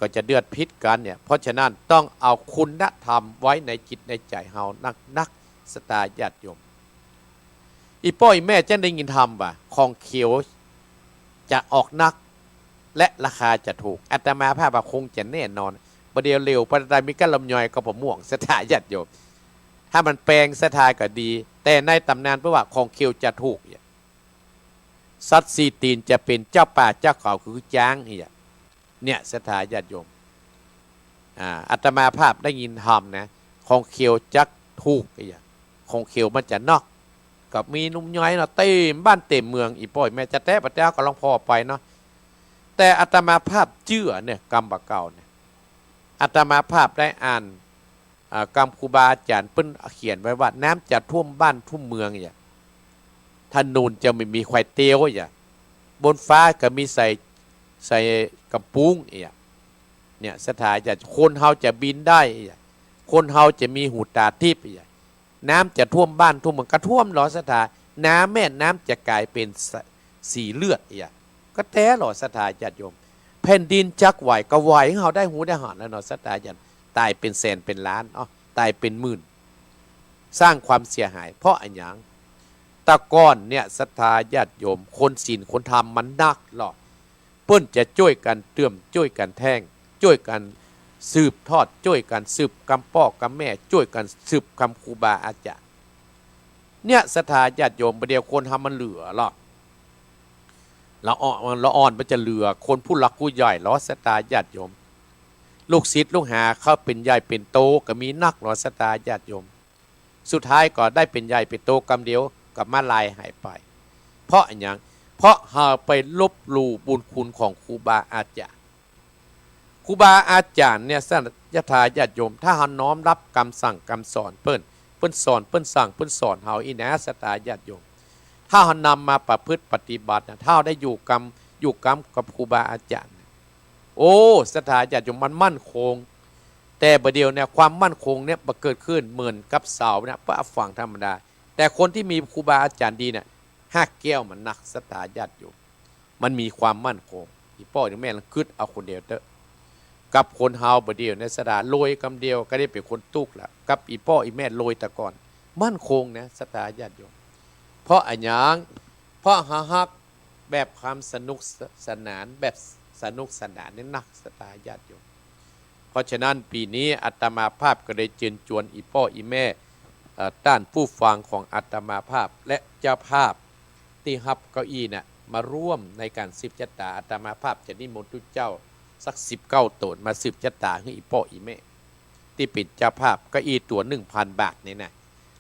ก็จะเดือดผิดกั๋นเนี่ย เพราะฉะนั้นต้องเอาคุณธรรมไว้ในจิตในใจ๋เฮานักๆ ศรัทธาญาติโยม อี่ป้ออี่แม่จะได้ยินธรรมว่า ของเขียวจะออกนัก และราคาจะถูก อาตมาภาพว่าคงจะแน่นอน บ่าเดี่ยวเหลียวไปตายมีก้านลำยอยก็บ่ม่วง ศรัทธาญาติโยม ถ้ามันแปลงศรัทธาก็ดี แต่ในต๋ำนานเปิ้นว่าของเขียวจะถูกเนี่ย สัตว์สี่ตี๋นจะเป๋นเจ้าป่าเจ้าเขาคือจ๊างเนี่ย เนี่ย ศรัทธาญาติโยม อ่า อาตมาภาพได้ยินธรรมนะ ของเขียวจักถูกเนี่ย ของเขียวมันจะนอก ก็มีหนุ่มใหญ่เนาะ เต็มบ้านเต็มเมือง อี่ป้ออี่แม่ จะแต๊บ่แต๊ก็หลวงพ่อไปเนาะ แต่อาตมาภาพเจื้อเนี่ย กำบ่าเก่าเนี่ย อาตมาภาพได้อ่าน อ่า กำครูบาอาจ๋ารย์เปิ้นเขียนไว้ว่า น้ำจะท่วมบ้านท่วมเมือง อย่า ถนนจะไม่มีใครเตียว อย่า บนฟ้าก็มีใส่ ใส่กำปุง อย่า เนี่ย ศรัทธาญาติ คนเฮาจะบินได้ อย่า คนเฮาจะมีหูต๋าทิพย์ อย่า น้ำจะท่วมบ้านท่วมเมือง ก็ท่วมลอศรัทธา น้ำแม่น้ำจะก๋ายเป๋นส- สีเลือด อย่า ก็แต๊ลอศรัทธาญาติโยม แผ่นดินจักไหว ก็ไหวหื้อเฮาได้ฮู้ได้หันแล้วเนาะ ศรัทธาญาติ ต๋ายเป๋นแสนเป๋นล้าน เอ้า ต๋ายเป๋นหมื่น สร้างความเสียหาย เพราะอะหยัง แต่ก่อนเนี่ย ศรัทธาญาติโยม คนศีลคนธรรมมันนักลอ เปิ้นจะจ้วยกั๋นเติม จ้วยกั๋นแท้ง จ้วยกั๋นสืบทอด จ้วยกั๋นสืบกำป้อกำแม่ จ้วยกั๋นสืบกำครูบาอาจ๋ารย์ เนี่ย ศรัทธาญาติโยม บ่าเดี่ยวคนเฮามันเหลือลอ ละอ่อน ละอ่อนมันจะเหลือ คนผู้หลักผู้ใหญ่ลอ ศรัทธาญาติโยม ลูกศิษย์ลูกหาเขาเป๋นใหญ่เป๋นโตก็มีนักลอ ศรัทธาญาติโยม สุดท้ายก็ได้เป๋นใหญ่เป๋นโตกำเดียว ก็มาลายหายไป เพราะอะหยัง เพราะเฮาไปลบหลู่บุญคุณของครูบาอาจ๋ารย์ ครูบาอาจ๋ารย์เนี่ย ศรัทธาญาติโยม ถ้าเฮาน้อมรับกำสั่งกำสอนเปิ้น เปิ้นสอน เปิ้นสั่ง เปิ้นสอนเฮาอี้นะ ศรัทธาญาติโยม ถ้าเฮานำมาประพฤติปฏิบัตินะ ถ้าเฮาได้อยู่กำ อยู่กำกับครูบาอาจ๋ารย์นะ โอ้ ศรัทธาญาติโยม มันมั่นคง แต่บ่าเดี่ยวเนี่ย ความมั่นคงเนี่ยบ่เกิดขึ้น เหมือนกับเสาเนี่ย เปิ้นเอาฝังธรรมดา แต่คนตี้มีครูบาอาจ๋ารย์ดีเนี่ย ฮากแก้วมันนัก ศรัทธาญาติโยม มันมีความมั่นคง อี่ป้ออี่แม่ลองกึ๊ดเอาคนเดียวเต๊อะ กับคนเฮาบ่าเดี่ยวเนี่ย ศรัทธา รวยกำเดียวก็ได้เป๋นคนตุ๊กข์ละ กับอี่ป้ออี่แม่รวยแต่ก่อน มั่นคงนะ ศรัทธาญาติโยม เพราะอะหยัง เพราะเฮาฮักแบบความสนุกสนาน แบบสนุกสนานเนี่ยนัก ศรัทธาญาติโยม เพราะฉะนั้นปี๋นี้อาตมาภาพก็เลยเจิญจวนอี่ป้ออี่แม่ เอ่อ ต้านผู้ฟังของอาตมาภาพ และเจ้าภาพตี้ฮับเก้าอี้น่ะ มาร่วมในก๋านสืบจะต๋า อาตมาภาพจะนิมนต์ตุ๊เจ้าสักสิบเก้าต๋นมาสืบจะต๋าหื้ออี่ป้ออี่แม่ ตี้เป๋นเจ้าภาพ เก้าอี้ตั๋วหนึ่งพันบาทนี่นะ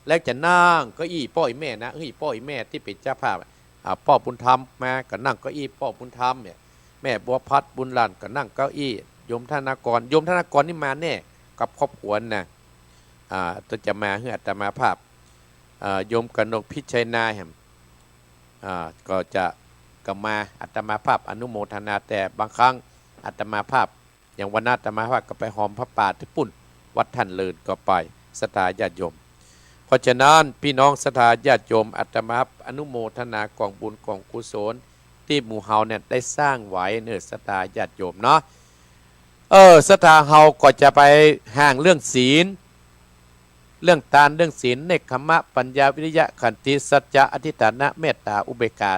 แล้วจะนั่งเก้าอี้ป้ออี่แม่นะ หื้ออี่ป้ออี่แม่ตี้เป๋นเจ้าภาพ อ่า ป้อบุญธรรมมาก็นั่งเก้าอี้ป้อบุญธรรมเนี่ย แม่บัวพัดบุญหลั่นก็นั่งเก้าอี้ โยมธนากร โยมธนากรนี่มาแน่กับครอบครัวนะ อ่า ก็จะมาหื้ออาตมาภาพ อ่า โยมกนกพิชัยนาแหม อ่า ก็จะ ก็มา อาตมาภาพอนุโมทนา แต่บางครั้งอาตมาภาพ อย่างวันนั้นอาตมาภาพก็ไปหอมผ้าป่าตี้ปุ้น วัดถ่านเรินก็ไป ศรัทธาญาติโยม เพราะฉะนั้นพี่น้องศรัทธาญาติโยม อาตมาภาพอนุโมทนากองบุญกองกุศลตี้หมู่เฮาเนี่ยได้สร้างไว้เน่อ ศรัทธาญาติโยมเนาะ เออ ศรัทธาเฮาก็จะไปห่างเรื่องศีล เรื่องตาน เรื่องศีล เนกขัมมะ ปัญญา วิริยะ ขันติ สัจจะ อธิษฐานะ เมตตา อุเบกขา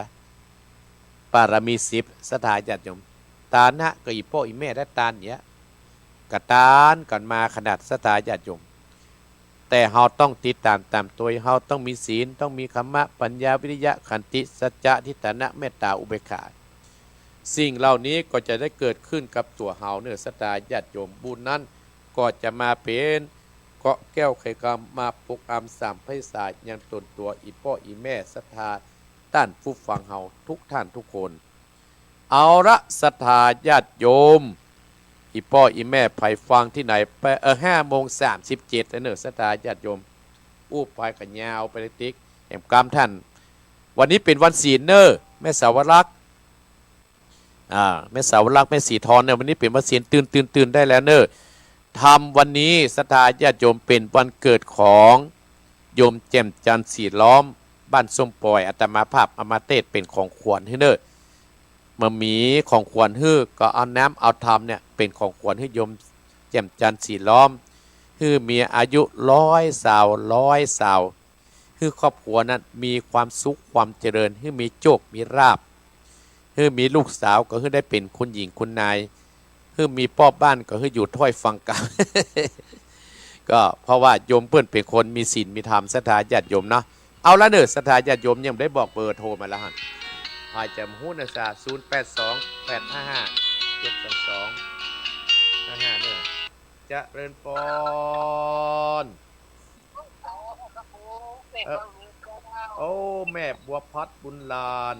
ปารมีสิบ ศรัทธาญาติโยม ตานะก็อี่ป้ออี่แม่ได้ตานเนี่ย ก็ตานกั๋นมาขนาด ศรัทธาญาติโยม แต่เฮาต้องติดต๋ามต๋ามตวย เฮาต้องมีศีล ต้องมีขัมมะ ปัญญา วิริยะ ขันติ สัจจะ อธิษฐานะ เมตตา อุเบกขา สิ่งเหล่านี้ก็จะได้เกิดขึ้นกับตั๋วเฮาเน่อ ศรัทธาญาติโยม บุญนั้นก็จะมาเป๋นเกราะแก้วไขกรรม มาปกปักสามไพศาลยังต๋นตั๋วอี่ป้ออี่แม่ศรัทธาต้านผู้ฟังเฮาทุกท่านทุกคน เอาละศรัทธาญาติโยม อี่ป้ออี่แม่ใผฟังตี้ไหนไป เออ ห้าโมงสามสิบเจ็ดแล้วเน่อ ศรัทธาญาติโยม อู้ไปก็ยาวไปเลยติ๊ก แหมกำท่าน วันนี้เป๋นวันศีลเน่อ แม่สาวรักษ์ อ่า แม่สาวรักษ์ แม่สีทองเนี่ย วันนี้เป๋นวันศีล ตื่น ตื่น ตื่นได้แล้วเน่อ ธรรมวันนี้ศรัทธาญาติโยมเป๋นวันเกิดของโยมแจ่มจันทร์ สีล้อม บ้านส้มปอย อาตมาภาพเอามาเตศน์เป๋นของขวัญหื้อเน่อ เมื่อมีของขวัญหื้อ ก็เอาน้ำเอาธรรมเนี่ยเป๋นของขวัญหื้อโยมแจ่มจันทร์ สีล้อม หื้อมีอายุร้อยสาว ร้อยสาว หื้อครอบครัวนั้นมีความสุขความเจริญ หื้อมีโชคมีลาภ หื้อมีลูกสาวก็หื้อได้เป๋นคุณหญิงคุณนาย หื้อมีป้อบ้านก็หื้ออยู่ถ้อยฟังกำ ก็เพราะว่าโยมเปิ้นเป๋นคนมีศีลมีธรรม ศรัทธาญาติโยมเนาะ เอาละเน่อ ศรัทธาญาติโยม ยังบ่ได้บอกเบอร์โทรมาละหั้น ใผจะฮู้นะจ๊ะ ศูนย์แปดสอง แปดห้าห้า เจ็ดสองสอง ห้าห้า เน่อ เจริญปอน เออ โอ้ แม่บัวพัดบุญหลาน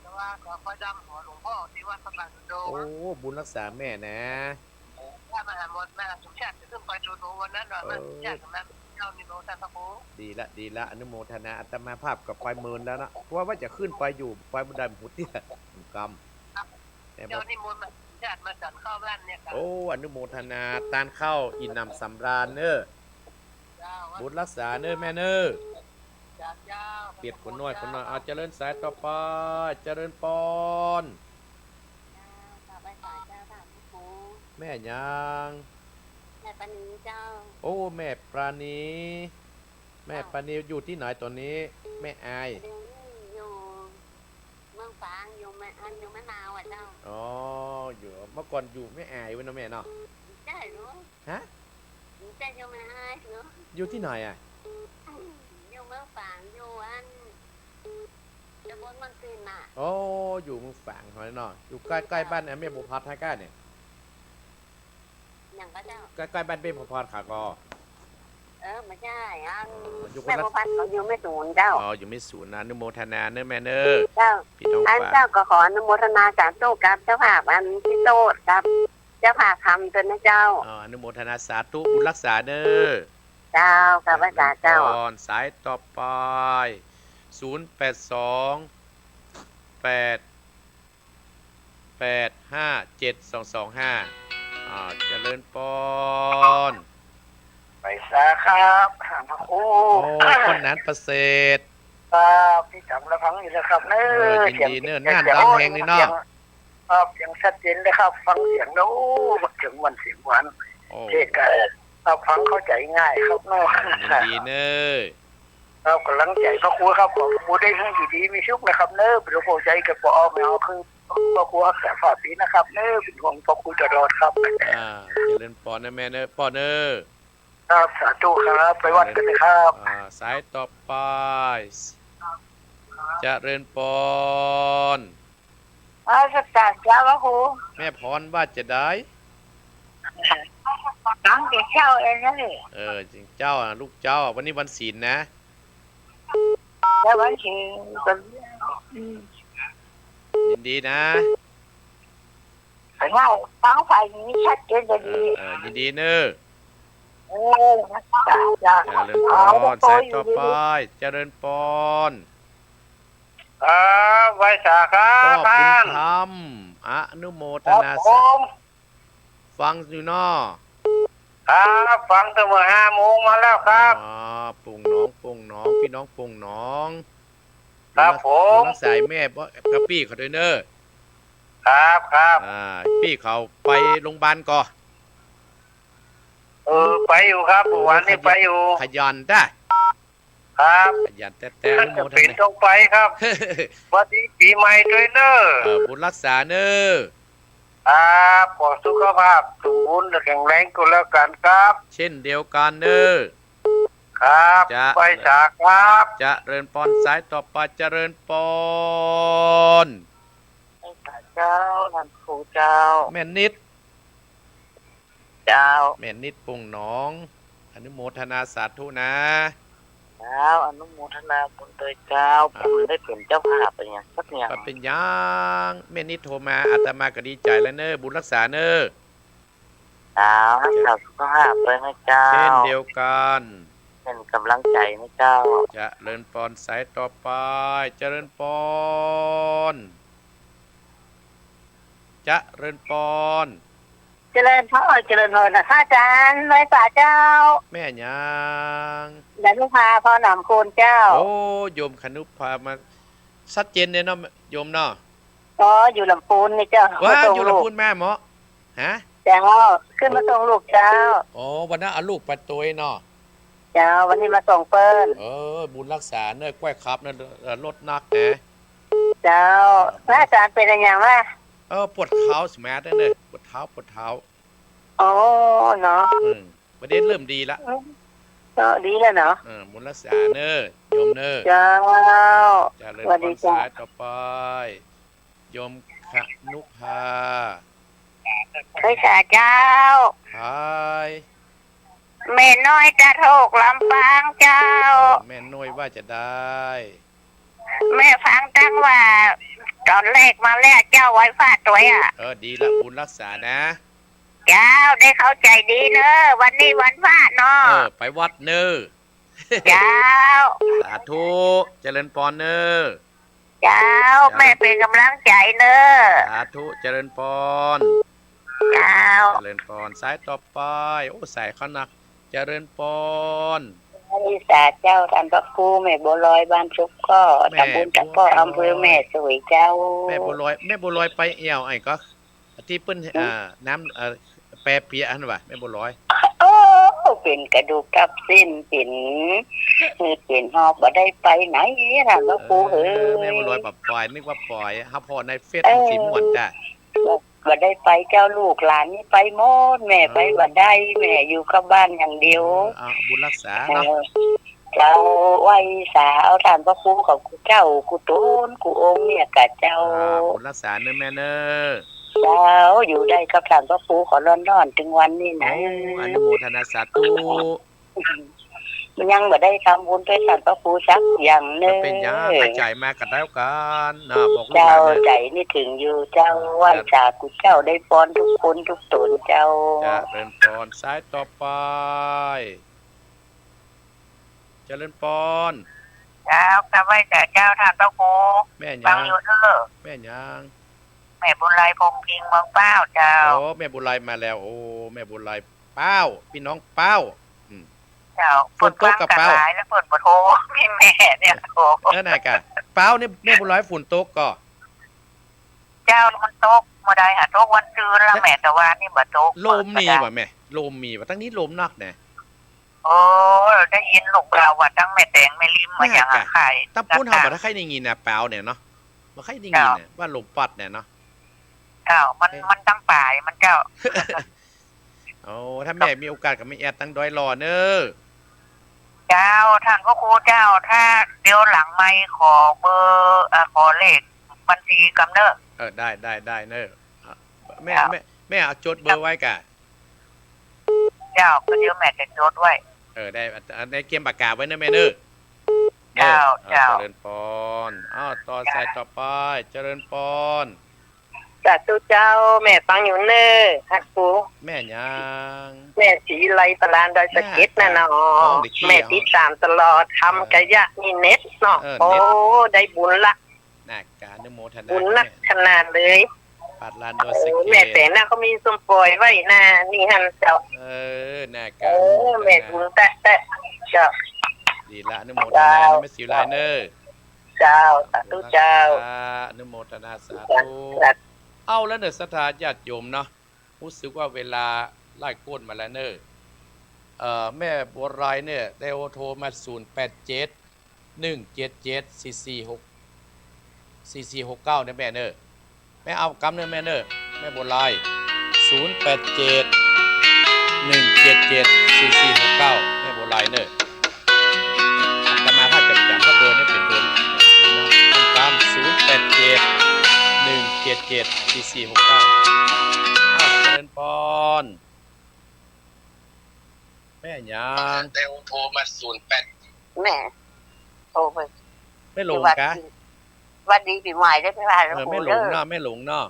แต่ว่าก็ค่อยดำหัวหลวงพ่อที่วัดพระบาทสุโด โอ้ บุญรักษาแม่นะ ถ้ามาหาหมด มาสมชาติจะขึ้นไปดูหนูวันนั้นน่ะ เออ มาสมชาติตรงนั้น เจ้านิโมท่านพระครู ดีละ ดีละ อนุโมทนา อาตมาภาพก็ไปเมินแล้วนะ เพราะว่าจะขึ้นไปอยู่ ไปบ่ได้ หมดเตี้ย กำ แม่บอก เจ้านิมนต์มาสมชาติมาฉันข้าวบ้านเนี่ยครับ โอ้ อนุโมทนา ตานข้าวอิ่มหนำสำราญเน้อ เจ้า บุญรักษาเน้อแม่เน้อ เจ้า เจ้า เปียดขนน้อย ขนน้อย อ่ะ เจริญสายต่อไป เจริญปอน เจ้า กราบไหว้สาเจ้าค่ะ พระครู แม่หยัง แม่ปานีเจ้า โอ้ แม่ปานี แม่ เจ้า ปานีอยู่ตี้ไหนต๋อนนี้ แม่อาย เดี๋ยวนี้อยู่เมืองฝาง อยู่แม่ อัน อยู่แม่นาวอะเจ้า อ๋อ อยู่ เมื่อก่อนอยู่แม่อายเว้ยเนาะแม่เนาะ ใจ้ลูก ฮะ ใจ้ อยู่แม่อายเนาะ อยู่ตี้ไหนอะ อยู่เมืองฝาง อยู่อัน ตำบลม่อนซื่นน่ะ โอ้ อยู่เมืองฝางเฮาเนาะ อยู่ใก้ ใก้บ้านแม่บัวพัด ใก้ๆ เนี่ย หยังก็เจ้า ใก้ๆ บ้านแม่บัวพัดค่ะก็ เออ ไม่ใช่ อัน อ๋อ อยู่คนละ แม่บัวพัดเขาอยู่แม่สวนเจ้า อ๋อ อยู่แม่สวนนะ อนุโมทนาเน้อแม่เน้อ เจ้า พี่น้อง อัน ฝาง เจ้าก็ขออนุโมทนาสาธุกับเจ้าภาพอันพี่โต้ดกับเจ้าภาพธรรมด้วยนะเจ้า อ๋อ อนุโมทนาสาธุ บุญรักษาเน้อ เจ้า กราบไหว้สาเจ้า เจริญปอน สายต่อไป ศูนย์แปดสอง แปด แปดห้าเจ็ดสองสองห้า อ่า เจริญปอน ไหว้สาครับ พระครู โอ้ คนนั้นประเสริฐ ครับ พี่จ๋ำละฟังอยู่แล้วครับเน้อ เออ ยินดีเน้อ เสียง น่านดังแฮงนี่เนาะ เสียง ครับ เสียงชัดเจนเลยครับ ฟังเสียงแล้ว โอ้ เสียงหวาน เสียงหวาน โอ้ เทศน์ก็ ครับ ฟังเข้าใจ๋ง่ายครับเนาะ อ่า ยินดีเน้อ ครับ ก๋ำลังใจ๋พระครูครับ ขอพระครูได้ให้อยู่ดีมีสุขนะครับเน้อ เป๋นหลวงพ่อใจ๋ก็บ่เอาไม่เอา คือพระครูรักษาฝากดีนะครับเน้อ เป๋นห่วงพระครูตลอดครับ อ่า เจริญปอนนะแม่เน้อ ปอนเน้อ ครับ สาธุครับ ไปวัดกั๋นเลยครับ อ่า สายต่อไป เจริญปอน อ่า สการเจ้าพระครู แม่พรว่าจะได้ ตั้งแต่เช้าเองนะนี่ เออ จริงเจ้านะ ลูกเจ้า วันนี้วันศีลนะ แล้ววันศีลก็ อืม ยินดีนะ ว่าฟังฝ่ายนี้ชัดเจนดี เออ เออ ยินดีเน้อ เออ จ้ะ จ้ะ เจริญปอน สายต่อไป เจริญปอน ครับ ไหว้สาครับ ก็บุญธรรม อนุโมทนาสา ครับผม ฟังอยู่เนาะ ครับ ฟังตั้งแต่ห้าโมงมาแล้วครับ อ๋อ ป่งหนอง ป่งหนอง พี่น้องป่งหนอง ครับผม รักษาแม่บ่ กับปี้เขาด้วยเน้อ ครับ ครับ อ่า ปี้เขาไปโรงพยาบาลก่อ เออ ไปอยู่ครับ เมื่อวานนี้ไปอยู่ ขยันจ้ะ ครับ ขยันแต๊ๆ อนุโมทนา จำเป๋นต้องไปครับ สวัสดีปี๋ใหม่ด้วยเน้อ เออ บุญรักษาเน้อ ครับ ขอสุขภาพสมบูรณ์และแข็งแรงก็แล้วกั๋นครับ เช่นเดียวกั๋นเน้อ ครับ จะ ไหว้สาครับ เจริญปอน สายต่อไป เจริญปอน ไหว้สาเจ้า ท่านครูเจ้า แม่นิด เจ้า แม่นิด ป่งหนอง อนุโมทนาสาธุนะ เจ้า อนุโมทนาบุญด้วยเจ้า อ่า ผมได้เป๋นเจ้าภาพไปอย่างสักอย่าง บ่เป๋นหยัง แม่นิดโทรมา อาตมาก็ดีใจ๋แล้วเน้อ บุญรักษาเน้อ เจ้า รักษาสุขภาพด้วยนะเจ้า เช่นเดียวกั๋น เป๋นก๋ำลังใจ๋นะเจ้า เจริญปอน สายต่อไป เจริญปอน เจริญปอน เจริญพร เจริญพรนะพระอาจารย์ ไหว้สาเจ้า แม่หยัง ดานุภา พรหนองคูณเจ้า โอ้ โยมคณุภามา ชัดเจนเลยเนาะ โยมเนาะ อ๋อ อยู่ลำพูนนี่เจ้า ว้า มาส่ง อยู่ลำพูน ลูก แม่เหมาะ ฮะ เจ้า ขึ้นมาส่งลูกเจ้า อ๋อ วันนั้นเอาลูกไปตวยเนาะ เจ้า วันนี้มาส่งเปิ้น เออ บุญรักษาเน้อ ก้อยขับเน้อ เอ่อ รถหนักนะ เจ้า อ่า พระอาจารย์เป๋นอะหยังวะ เออ ปวดเท้าสมัยนั้นเน้อ ปวดเท้า ปวดเท้า อ๋อ เนาะ อืม วันนี้เริ่มดีละ อืม ก็ดีแล้วเนาะ เออ บุญรักษาเน้อ โยมเน้อ เจ้า เจริญพร สวัสดีเจ้า สายต่อไป โยมคณุภา ไหว้สาเจ้า ฮาย แม่น้อยตะโทกลำปางเจ้า เออ แม่น้อยว่าจะได้ แม่ฟังตั้งว่าต๋อนแรกมาแล้วเจ้า ไหว้ฟ้าตวยอะ เออ ดีละ บุญรักษานะ เจ้า ได้เข้าใจ๋ดีเน่อ วันนี้วันพระเนาะ เออ ไปวัดเน่อ เจ้า สาธุ เจริญปอนเน่อ เจ้า เจ้า แม่เป๋นก๋ำลังใจ๋เน่อ สาธุ เจริญปอน เจ้า เจริญปอน สายต่อไป โอ้ สายเข้านัก เจริญปอน สาธุเจ้า ต้านพระครู แม่บัวลอย บ้านสุขก็ แม่ ตำบลตะเปาะ บัวลอย อำเภอแม่สวยเจ้า แม่บัวลอย แม่บัวลอยไปแอ่วไหนก่อ ตี้เปิ้น อืม อ่า น้ำ เอ่อ แปเปียะหั้นวะ แม่บัวลอย โอ้ เป๋นกระดูกทับเส้น เป๋น เป๋นหอบ บ่ได้ไปไหนนะ พระครูเอ๋ย เออ แม่บัวลอยบ่ไป นึกว่าไป หาผ่อในเฟซ เออ มันสิม่วนจ้ะ บ่ได้ไปเจ้า ลูกหลานนี่ไปหมด แม่ไปบ่ได้ เออ แม่อยู่กับบ้านอย่างเดียว เออ เอาบุญรักษาเนาะ เออ เจ้า ไหว้สาเอาต้านพระครูของกู้เจ้า กู้ต๋น กู้องค์เนี่ยก่ะเจ้า อ่า บุญรักษาเน่อแม่เน่อ เจ้า อยู่ได้กับต้านพระครูก็ล้นๆ เถิงวันนี้นะ โอ้ อนุโมทนาสาธุ มันยังบ่ได้ทำบุญตวยต้านพระครูสักอย่างเน่อ บ่เป๋นหยัง กระจ๋ายมาก็แล้วกั๋นนะ บอกลูกหลานเน่อ เจ้า ใจ๋นี่เถิงอยู่เจ้า อ่า ไหว้สากู้เจ้า ได้ปอนกู้คนกู้ต๋นเจ้า เจริญปอน สายต่อไป เจริญปอน เจ้า กราบไหว้เจ้า ต้านพระครู แม่หยัง ฟังอยู่เน่อ แม่หยัง แม่บุญหลาย พงษ์พิงค์ เมืองป้าวเจ้า โอ้ แม่บุญหลายมาแล้ว โอ้ แม่บุญหลาย ป้าว ปี้น้องป้าว อืม เจ้า ฝนตกก่อ เปิ้นฟังกั๋น ป้าว หลายแล้ว เปิ้นบ่โทร มีแม่เนี่ยโทร เออ ไหนก่ะ ป้าวนี่ แม่บุญหลาย ฝนตกก่อ เจ้า มันตก บ่ได้หาตกวันจื้นละ แม่ แต่ว่านี่บ่ตก ลมมีบ่แม่ ลมมีบ่ ตางนี้ลมนักแหน่ โอ้ ได้ยินลูกบ่าวว่าตังแม่แตงแม่ริมมาอย่าง น่าจะ อะ ใค่ ตางปู๊นเฮาบ่ได้ใค่ได้ยินนะ ป้าวเนี่ยเนาะ บ่ใค่ได้ยินนะ เจ้า ว่าลมปั๊ดเนี่ยเนาะ เจ้า มัน เอ๊ะ มันตังป๋ายมันเจ้า โอ้ ถ้าแม่มีโอกาสก็มาแอดตังดอยหล่อเน่อ เจ้า ต้านพระครูเจ้า ถ้าเดี๋ยวหลังไมค์ขอเบอร์ เอ่อ ขอเลขบัญชีกำเน่อ เออ ได้ ได้ ได้เน่อ อ่ะ แม่ เจ้า แม่ แม่เอาจดเบอร์ไว้ก่ะ เจ้า ก็เดี๋ยวแม่จะจดไว้ เออ ได้ อัน อันนี้เกียมปากกาไว้เน่อแม่เน่อ เจ้า เน่อ เจ้า อ่า เจริญปอน อ้าว ต่อสายต่อไป เจ้า เจริญปอน สาธุเจ้า แม่ฟังอยู่เน่อ ฮักกู แม่หยัง แม่ศรีไล ปลานดอยสะเก็ดน่ะเนาะ แม่ติดต๋ามตลอด ทำกะยะนี่เน็ตเนาะ เออ โอ้ เน็ต ได้บุญละ น่ากาอนุโมทนา บุญนักขนาดเลย ปลานดอยสะเก็ด เออ แม่แตงน่ะเขามีสมปอยไว้น่ะ นี่หั้นเจ้า เออ น่ากา เออ อนุโมทนา แม่บุญแต๊ะๆ เจ้า ดีละ อนุโมทนา เจ้า แม่ศรีไลเน่อ เจ้า สาธุเจ้า อนุโมทนา สาธุ สาธุ เอาละเน่อ ศรัทธาญาติโยมเนาะ ฮู้สึกว่าเวลาไล่โก้นมาแล้วเน่อ เอ่อ แม่บัวลอยเนี่ย ได้โทรมา ศูนย์แปดเจ็ด หนึ่งเจ็ดเจ็ด สี่สี่หก สี่สี่หกเก้า เนี่ยแม่เน่อ แม่เอากำเน่อแม่เน่อ แม่บัวลอย ศูนย์แปดเจ็ด หนึ่งเจ็ดเจ็ด สี่สี่หกเก้า แม่บัวลอยเน่อ อาตมาภาพจำๆ เพราะเบอร์นี่เป๋นเบอร์ กำ ศูนย์แปดเจ็ด หนึ่งเจ็ดเจ็ด สี่สี่หกเก้า อ้าว เจริญปอน แม่หยัง แต่โทรมา ศูนย์แปด แม่ โทรไป แม่หลงกะ หวัดดีปี๋ใหม่เน่อ เออ แม่หลงเนาะ แม่หลงเนาะ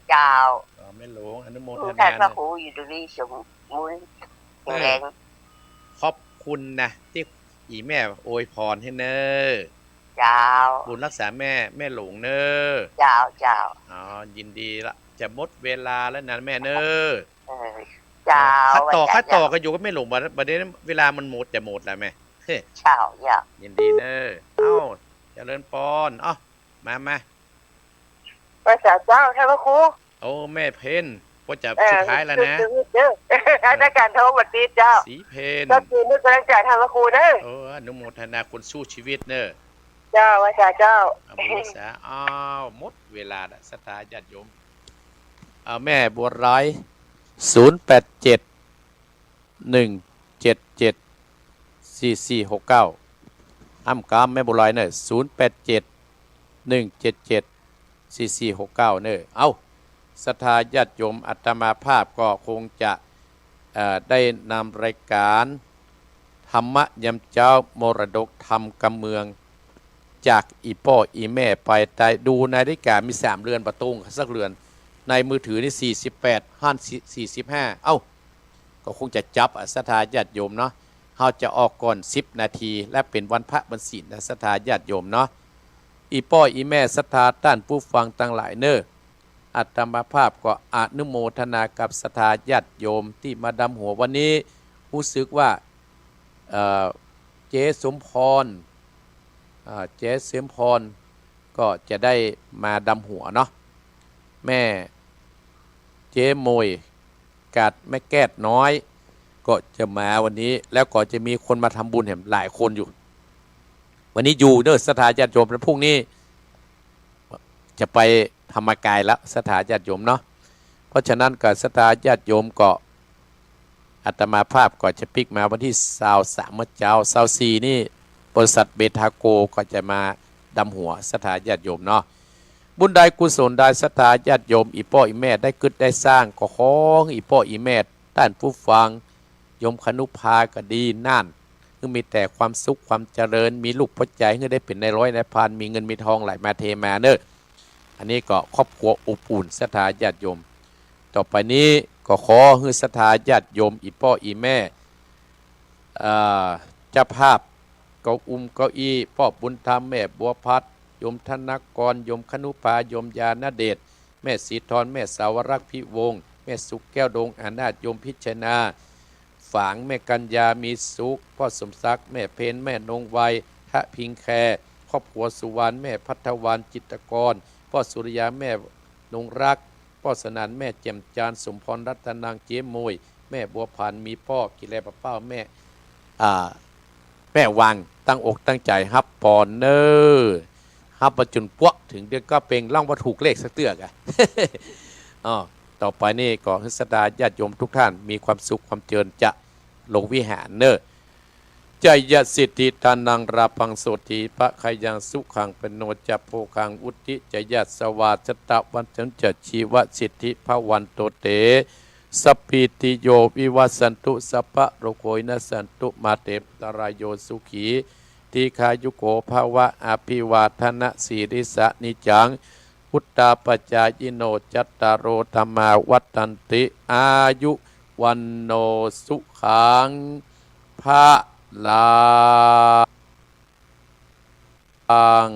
เจ้า อ๋อ แม่หลง อนุโมทนา ท่านพระครูอยู่ตรงนี้ สมบูรณ์แข็งแรง เออ ขอบคุณนะ ตี้อี่แม่อวยปอนหื้อเน่อ เจ้า บุญรักษาแม่ แม่หลงเน่อ เจ้า เจ้า อ๋อ ยินดีละ จะหมดเวลาแล้วนะแม่เน่อ เออ เจ้า เออ ข้าต่อ ว่าจะ ข้าต่อ เจ้า ก็อยู่กับแม่หลง บัด บัดนี้เวลามันหมด จะหมดแล้วแม่ เฮ้ย เจ้า เจ้า ยินดีเน่อ เอ้า เจริญปอน เอ้า มา มา ไหว้สาเจ้า ท่านพระครู โอ้ แม่เพ็ญ ก็จะ เออ สุดท้ายแล้วนะ เออ เออ ถ้าการโทรมาติดเจ้า ศรีเพ็ญ ก็คือนึกกำลังใจท่านพระครูเน่อ เออ อนุโมทนาคนสู้ชีวิตเน่อ เจ้า ไหว้สาเจ้า อนุโมทนา อ้าว หมดเวลาละ ศรัทธาญาติโยม เอาแม่บัวลอย ศูนย์แปดเจ็ด หนึ่งเจ็ดเจ็ด สี่สี่หกเก้า อ้ำกำแม่บัวลอยเน่อ ศูนย์แปดเจ็ด หนึ่งเจ็ดเจ็ด สี่สี่หกเก้า เน่อ เอ้า ศรัทธาญาติโยม อาตมาภาพก็คงจะ เอ่อ ได้นำรายก๋านธรรมะยามเจ๊า มรดกธรรมกำเมือง จากอี่ป้ออี่แม่ไป แต่ดูนาฬิก๋ามีสามเรือนบ่ตรงสักเรือน ในมือถือนี่สี่สิบแปด หั้นสี่สิบห้า เอ้า ก็คงจะจับอะ ศรัทธาญาติโยมเนาะ เฮาจะออกก่อนสิบนาที และเป๋นวันพระวันศีลนะ ศรัทธาญาติโยมเนาะ อี่ป้ออี่แม่ศรัทธาต้านผู้ฟังตังหลายเน่อ อาตมาภาพก็อนุโมทนากับศรัทธาญาติโยมตี้มาดำหัววันนี้ ฮู้สึกว่า เอ่อ เจ๊สมพร อ่า เจ๊สมพรก็จะได้มาดำหัวเนาะ แม่เจ๊โมย กับแม่แก้ดน้อย ก็จะมาวันนี้ แล้วก็จะมีคนมาทำบุญแหมหลายคนอยู่ วันนี้อยู่เน่อศรัทธาญาติโยม แล้วพรุ่งนี้จะไปธรรมกายแล้ว ศรัทธาญาติโยมเนาะ เพราะฉะนั้นก็ศรัทธาญาติโยมก็ อาตมาภาพก็จะปิ๊กมาวันตี้ซาวสาม เมื่อเจ๊า ซาวสี่นี่ บริษัทเบทาโกก็จะมาดำหัว ศรัทธาญาติโยมเนาะ บุญใดกุศลใดศรัทธาญาติโยม อี่ป้ออี่แม่ได้กึ๊ดได้สร้าง ก็ขอหื้ออี่ป้ออี่แม่ ต้านผู้ฟัง โยมคณุภาก็ดี น่าน หื้อมีแต่ความสุขความเจริญ มีลูกพอใจ๋ หื้อได้เป๋นนายฮ้อยนายพราน มีเงินมีทองไหลมาเทมาเน่อ อันนี้ก็ครอบครัวอบอุ่น ศรัทธาญาติโยม ต่อไปนี้ก็ขอหื้อศรัทธาญาติโยม อี่ป้ออี่แม่ เอ่อ เจ้าภาพ เก้าอุ้มเก้าอี้ ป้อบุญธรรม แม่บัวพัด โยมธนกร โยมคณุภา โยมญาณเดช แม่ศรีธร แม่สาวรักษ์พิวงศ์ แม่สุขแก้วดงอานาถ โยมพิชนา ฝาง แม่กัญญา มีสุข ป้อสมศักดิ์ แม่เพญ แม่นงไว ทะพิงแค ครอบครัวสุวรรณ แม่พัทวัน จิตรกร ป้อสุริยา แม่นงรัก ป้อสนั่น แม่แจ่มจันทร์ สมพร รัตนัง เจ๊โมย แม่บัวผัน มีป้อกิเลสป้าเป้า แม่ อ่า แม่วัง ตั้งอกตั้งใจ๋ฮับปอนเน่อ ฮับมาจ๋นกว่าเถิงเดือนเก้าเป๋ง ลองบ่ถูกเลขสักเตื้อกะ อ้อ ต่อไปนี้ก็หื้อศรัทธาญาติโยมทุกท่านมีความสุขความเจริญ จะลงวิหารเน่อ จยสิทธิธนังลาภังโสติภะคะยังสุขัง ปะโนจะโภคัง วุฒิจยสวาสตะวัตถุจะชีวสิทธิภะวันโตเต สัพพีติโยวิวัสสันตุ สัพพะโรโควินัสสันตุ มาเตอันตรายโย สุขี ทีฆายุโกภะวะ อภิวาทนะสีลิสะนิจจัง วุตตาปจายิโน จัตตาโรธรรมาวัฒนติ อายุวัณโณสุขังพะลัง